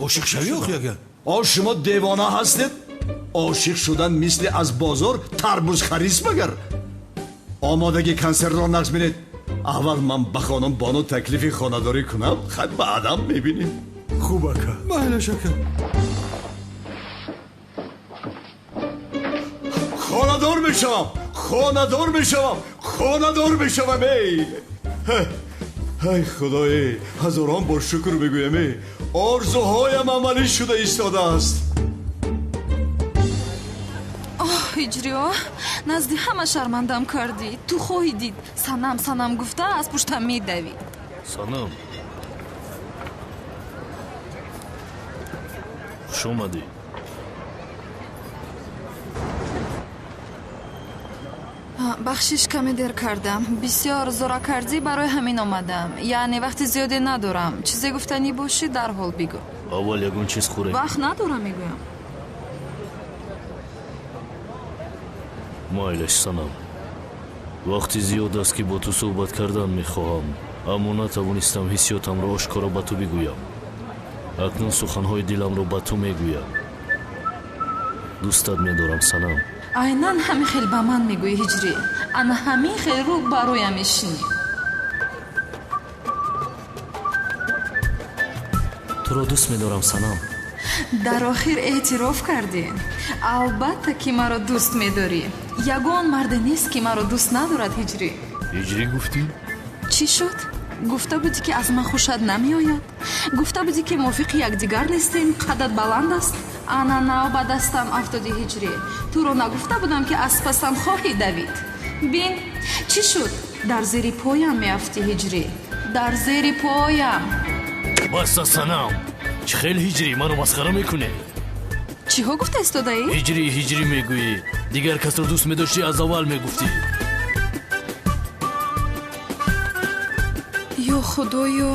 Ошиқ шавӣ, охи, ака. О, шумо девона ҳастед? Ошиқ шудан мисли аз бозор тарбуз харист магар? Омодагии консертро нақш бинед. Аввал ман ба хонум бону таклифи хонадорӣ кунам, хай баъдан мебинем. Хуб, ака. Майлаш, ака. Хонадор мешавам, хонадор мешавам, хонадор мешавам, эй! Ай худое, ҳазорон бор шукр мегӯям, эй, орзуҳоям амалӣ шуда истодааст. Оҳ, ҳиҷриё, назди ҳама шармандам кардӣ. Ту хоҳӣ дид, санам санам гуфта аз пуштам медавӣ. Санам, хуш омадӣ. Бахшиш, каме дер кардам. Бисёр зора кардӣ, барои ҳамин омадам. Яъне вақти зиёде надорам. Чизе гуфтанӣ бошӣ, дарҳол бигӯ. Аввал ягон чиз хӯрем. Вақт надорам, мегӯям. Майлаш, санам, вақти зиёд аст, ки бо ту суҳбат кардан мехоҳам, аммо натавонистам ҳиссиётамро ошкоро ба ту бигӯям. Акнун суханҳои диламро ба ту мегӯям. Дӯстат медорам, санам. Айнан ҳамин хел ба ман мегӯӣ, ҳиҷрӣ. Ана ҳамин хел рӯ ба рӯям мешинӣ. Туро дӯст медорам, санам. Дар охир эътироф кардӣ. Албатта, ки маро дӯст медорӣ. Ягон марде нест, ки маро дӯст надорад, ҳиҷрӣ. Ҳиҷрӣ гуфтӣ? Чӣ шуд? Гуфта будӣ, ки аз ман хушат намеояд. Гуфта будӣ, ки мувофиқи якдигар нестем, қадат баланд аст. Ана нав ба дастам афтоди, ҳиҷрӣ. Туро нагуфта будам, ки аз пасам хоҳӣ давид? Бин, чӣ шуд? Дар зери поям меафтӣ, Ҳиҷрӣ. Дар зери поям. Баста, санам. Чӣ хел Ҳиҷрӣ, маро масхара мекунӣ? Чиҳо гуфта истодаӣ? Ҳиҷрӣ, ҳиҷрӣ мегӯӣ. Дигар касро дӯст медоштӣ, аз аввал мегуфтӣ. Ё Худоё,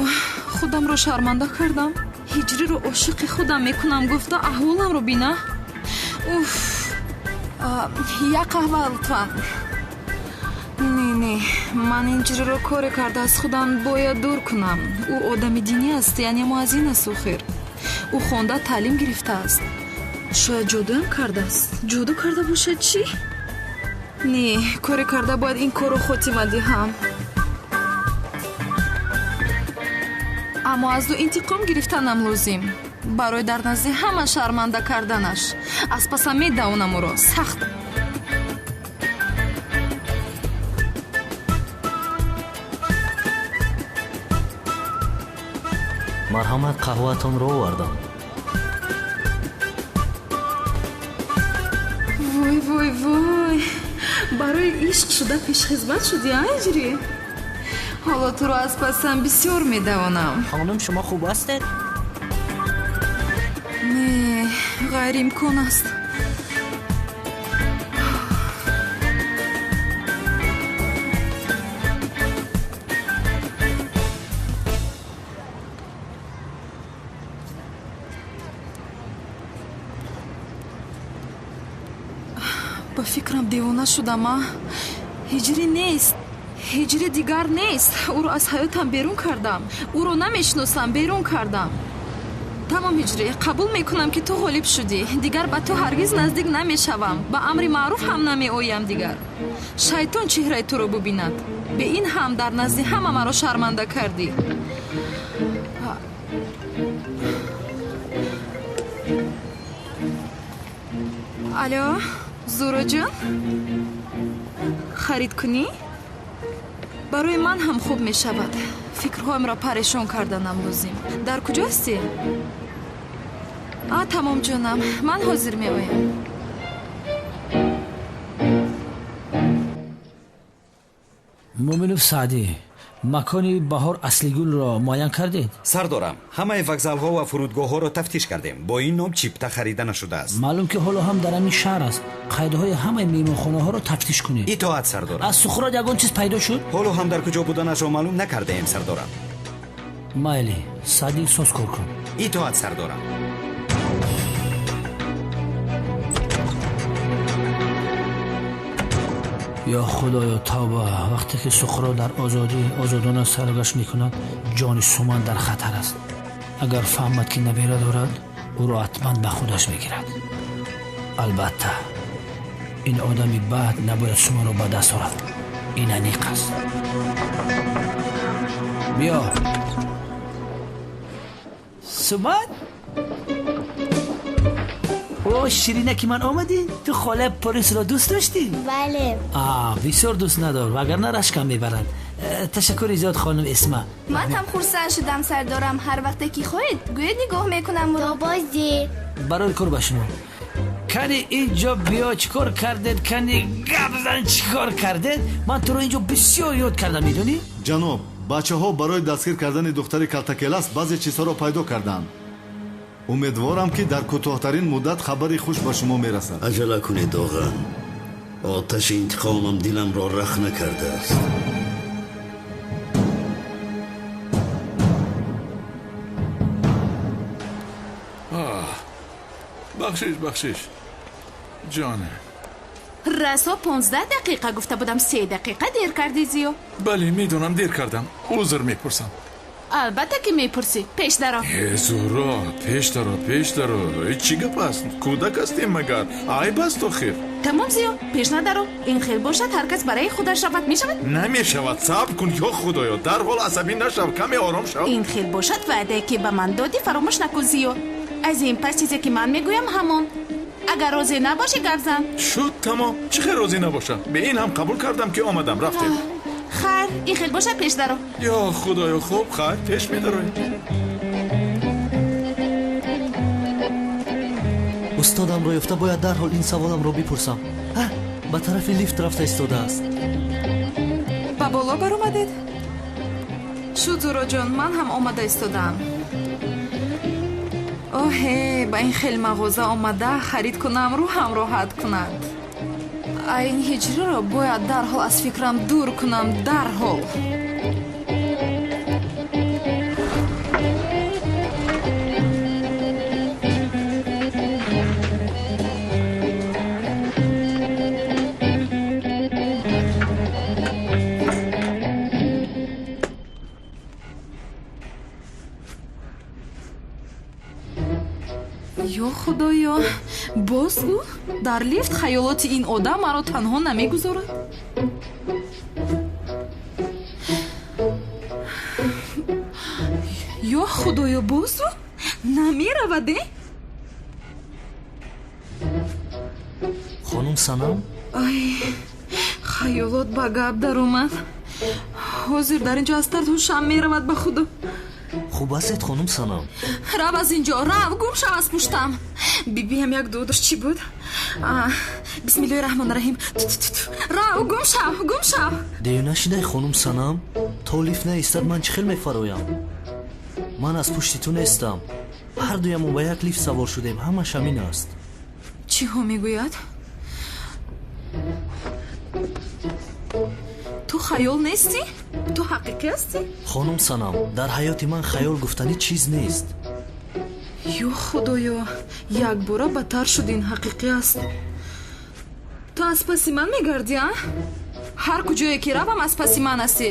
худамро шарманда кардам. Ҳиҷриро ошиқи худам мекунам гуфта аҳволамро бина. Уф, як қаҳва лутфан. Не, не, ман ин ҳиҷриро коре карда аз худам бояд дур кунам. Ӯ одами динӣ аст, яъне муаззин аст охир. Ӯ хонда таълим гирифтааст. Шояд ҷодуам кардааст. Ҷоду карда бошад чӣ? Не, коре карда бояд ин корро хотима диҳам. Аммо аз ӯ интиқом гирифтанам лозим. Барои дар назди ҳама шарманда карданаш. Аз пасам медавонам ӯро сахт. Марҳамат, қаҳваатонро овардам. Вой, вой, вой, барои ишқ шуда пешхизмат шудӣ, а, Ҳиҷрӣ? Ҳоло туро аз пасам бисёр медавонам. Хонум, шумо хуб ҳастед? Не, ғайриимкон аст. Ба фикрам девона шудам, а? Ҳиҷрӣ нест, ҳиҷрӣ дигар нест. Ӯро аз ҳаётам берун кардам, ӯро намешиносам, берун кардам. Тамом, Ҳиҷрӣ, қабул мекунам, ки ту ғолиб шудӣ. Дигар ба ту ҳаргиз наздик намешавам, ба амри маъруф ҳам намеоям дигар. Шайтон чеҳраи туро бубинад. Бе ин ҳам дар назди ҳама маро шарманда кардӣ. Алло, Зуроҷон, харид кунӣ? Барои ман ҳам хуб мешавад. Фикрҳоямро парешон карданам лозим. Дар куҷо ҳастӣ? А, тамом, ҷонам, ман ҳозир меоям. Муъминов Саъдӣ, макони Баҳор Аслигулро муайян кардед? Сардорам, ҳамаи вокзалҳо ва фурудгоҳҳоро тафтиш кардем. Бо ин ном чипта харида нашудааст. Маълум, ки ҳоло ҳам дар ҳамин шаҳр аст. Қайдҳои ҳамаи меҳмонхонаҳоро тафтиш кунед. Итоат, сардорам. Аз Сухрот ягон чиз пайдо шуд? Ҳоло ҳам дар куҷо буданашро маълум накардаем, сардорам. Майли, Саъдӣ, соз кор кун. Итоат, сардорам. Ё Худоё, тавба! Вақте ки Суқрот дар озодӣ озодона саргашт мекунад, ҷони Суман дар хатар аст. Агар фаҳмад, ки набера дорад, ӯро ҳатман ба худаш мегирад. Албатта, ин одами бад набояд Суманро ба даст орад. Ин аниқ аст. Биё, Суман. О, ширинаки ман, омадӣ? Ту холаи полисро дӯст доштӣ? Бале. А, бисёр дӯст надор, вагарна рашкам мебарад. Ташаккури зиёд, хонум Эсма. Ман ҳам хурсанд шудам, сардорам. Ҳар вақте ки хоҳед, гӯед, нигоҳ мекунам. То боздид. Барои кор ба шумо. Кани инҷо биё, чӣ кор кардед? Кани гап зан, чӣ кор кардед? Ман туро инҷо бисёр ёд кардам, медонӣ? Ҷаноб, бачаҳо барои дастгир кардани духтари Калтакелас баъзе чизҳоро пайдо карданд. Умедворам, ки дар кӯтоҳтарин муддат хабари хуш ба шумо мерасад. Аҷала кунед, оға. Оташи интиқомам диламро рахна кардааст. Бахшиш, бахшиш, ҷоне. Расо 15 дақиқа гуфта будам, 3 дақиқа дер кардӣ, Зиё. Бале, медонам, дер кардам, узр мепурсам. Албатта ки мепурсӣ, пеш даро. Э, Зуҳро, пеш даро, пеш даро. Чӣ гап аст? Кӯдак ҳастем магар? Айб аст охир. Тамом, Зиё, пеш надаро. Ин хел бошад, ҳар кас барои худаш равад, мешавад? Намешавад. Сабр кун. Ё Худоё, дарҳол асабӣ нашав, каме ором шав. Ин хел бошад, ваъдае ки ба ман додӣ, фаромӯш накун, Зиё. Аз ин пас чизе ки ман мегӯям, ҳамон. Агар розӣ набошӣ, гап зан. Шуд, тамом. Чӣ хел розӣ набошам? Бе ин ҳам қабул кардам, ки омадам, рафтем. Хайр, ин хел бошад, пеш даро. Ё Худоё, хуб, хайр, пеш медароем. Устодамро ёфта бояд дарҳол ин саволамро бипурсам. Ба тарафи лифт рафта истодааст. Ба боло баромадед? Шуд, Зуроҷон, ман ҳам омада истодаам. Оҳе, ба ин хел мағоза омада харид кунам, рӯҳам роҳат кунад. Ин ҳиҷриро бояд дарҳол аз фикрам дур кунам, дарҳол. Ё худоё, боз ӯ дар лифт. Хаёлоти ин одам маро танҳо намегузорад. Ё худоё, боз ӯ намеравад, э? Хонум Санам? Ай, хаёлот ба гап даромад. Ҳозир дар ин ҷо аз тард ҳушам меравад, ба худо. Хуб ҳастед, хонум Санам? Рав аз ин ҷо, рав, гум шав аз пуштам. Бибиам як дуо дошт, чӣ буд? Бисмиллоҳи раҳмони раҳим. Рав, гум шав, гум шав. Дев нашидай, хонум Санам. То лифт наистад, ман чӣ хел мефароям? Ман аз пушти ту нестам. Ҳардуямон ба як лифт савор шудем, ҳамаш ҳамин аст. Чиҳо мегӯяд? Ту хаёл нестӣ? Ту ҳақиқӣ ҳастӣ? Хонум Санам, дар ҳаёти ман хаёл гуфтанӣ чиз нест. Ё худоё, якбора бадтар шуд, ин ҳақиқӣ аст. Ту аз паси ман мегардӣ, а? Ҳар куҷое ки равам, аз паси ман ҳастӣ.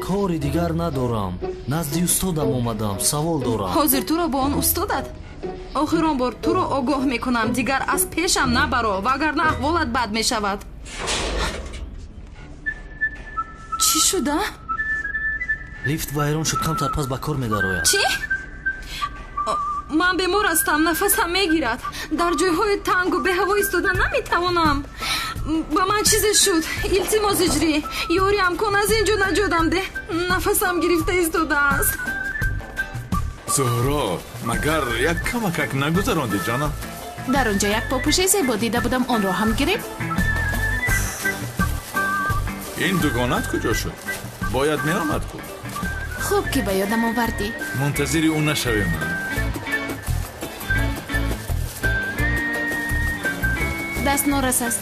Кори дигар надорам. Назди устодам омадам, савол дорам. Ҳозир туро бо он устодат. Охирон бор туро огоҳ мекунам, дигар аз пешам набаро, вагарна аҳволат бад мешавад. Чӣ шуда? Лифт вайрон шуд, камтар пас ба кор медарояд. Чӣ? Ман бемор ҳастам, нафасам мегирад. Дар ҷойҳои тангу беҳаво истода наметавонам. Ба ман чизе шуд. Илтимос, Иҷрӣ, ёриам кун, аз ин ҷо наҷотам деҳ. Нафасам гирифта истодааст. Зуҳро, магар як камакак нагузаронди, ҷонам? Дар он ҷо як попӯши зебо дида будам, онро ҳам гирем. Ин дугонат куҷо шуд? Бояд меомад ку. Хуб ки ба ёдам овардӣ. Мунтазири ӯ нашавем. Даст норас аст.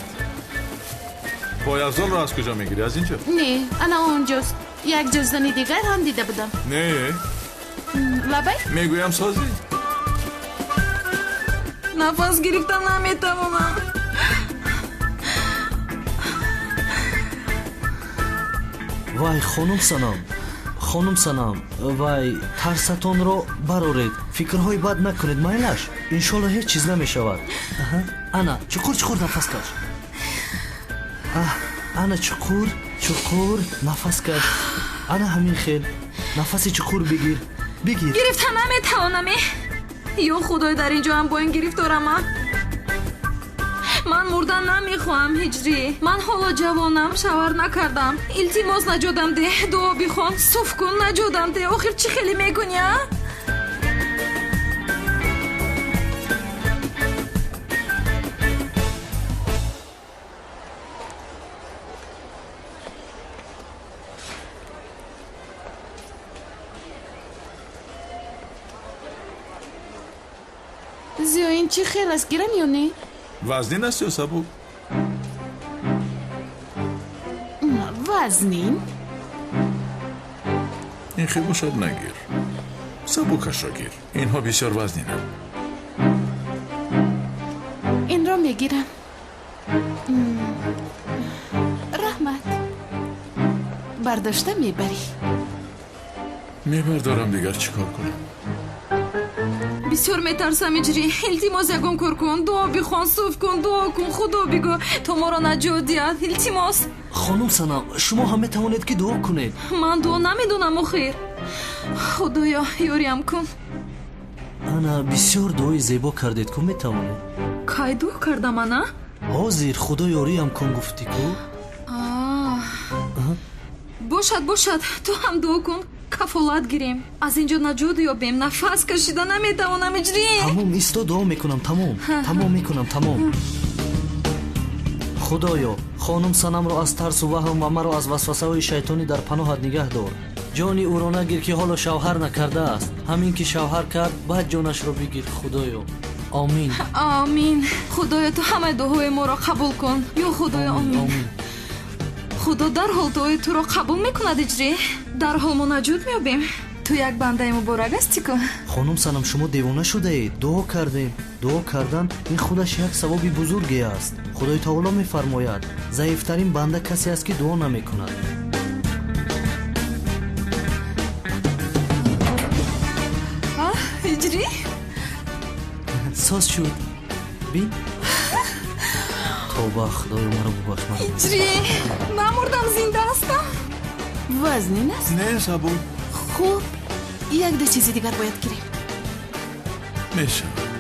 Пойафзолро аз куҷо мегирӣ? Аз ин ҷо? Не, ана онҷост. Як ҷуздони дигар ҳам дида будам. Не. Лабай? Мегӯям, созӣ. Нафас гирифта наметавонам. Вай, хонум Санам, хонум Санам, вай, тарсатонро бароред, фикрҳои бад накунед, майлаш. Иншолло ҳеҷ чиз намешавад. Ана, чуқур чуқур нафас каш. Ана, чуқур чуқур нафас каш. Ана ҳамин хел нафаси чуқур бигир, бигир. Гирифта наметавонам. Ё худой, дар ин ҷо ҳам бо ин гирифторам. Ман мурдан намехоҳам, Ҳиҷрӣ. Ман ҳоло ҷавонам, шавҳар накардам. Илтимос, наҷотам деҳ, дуо бихон, суф кун, наҷотам деҳ. Охир чӣ хеле мекунӣ, а? Зиё, ин чӣ хел аст, гирам ё не? Вазнин аст ё сабук? Вазнин. Ин хел бошад, нагир, сабукашро гир. Инҳо бисёр вазнинанд. Инро мегирам. Раҳмат. Бардошта мебарӣ? Мебардорам, дигар чӣ кор кунам? Бисёр метарсам, Иҷрӣ. Илтимос, ягон кор кун, дуо бихон, суф кун, дуо кун, худо бигӯ то моро наҷот диҳад. Илтимос. Хонум Санам, шумо ҳам метавонед ки дуо кунед. Ман дуо намедонам охир. Худоё, ёриам кун. Ана, бисёр дуои зебо кардед ку, метавонед. Кай дуо кардам, ана? Ҳозир худо ёриам кун гуфтӣ ку. Бошад, бошад, ту ҳам дуо кун, кафолат гирем, аз ин ҷо наҷот ёбем. Нафас кашида наметавонам, Иҷрӣ. Тамом, исто, дуо мекунам. Тамом, тамом мекунам, тамом. Худоё, хонум Санамро аз тарсу ваҳм ва маро аз васвасаҳои шайтонӣ дар паноҳат нигаҳ дор. Ҷони ӯро нагир, ки ҳоло шавҳар накардааст. Ҳамин ки шавҳар кард, баъд ҷонашро бигир, Худоё. Омин. Омин. Худоё, ту ҳамаи дуоҳои моро қабул кун. Ё Худоё, омин. Худо дарҳол дуои туро қабул мекунад, Иҷрӣ. Дарҳол мо наҷот меёбем. Ту як бандаи муборак ҳастӣ ку. Хонум Санам, шумо девона шудаед. Дуо кардем. Дуо кардан ин худаш як савоби бузурге аст. Худои таоло мефармояд: заифтарин банда касе аст, ки дуо намекунад. Иҷрӣ? Соз шуд. Бин. Тавба, Худоё, маро бубахш, маро. Иҷрӣ, намурдам, зинда ҳастам. Вазнин аст? Не, сабук. Хуб, як ду чизи дигар бояд гирем. Мешавад.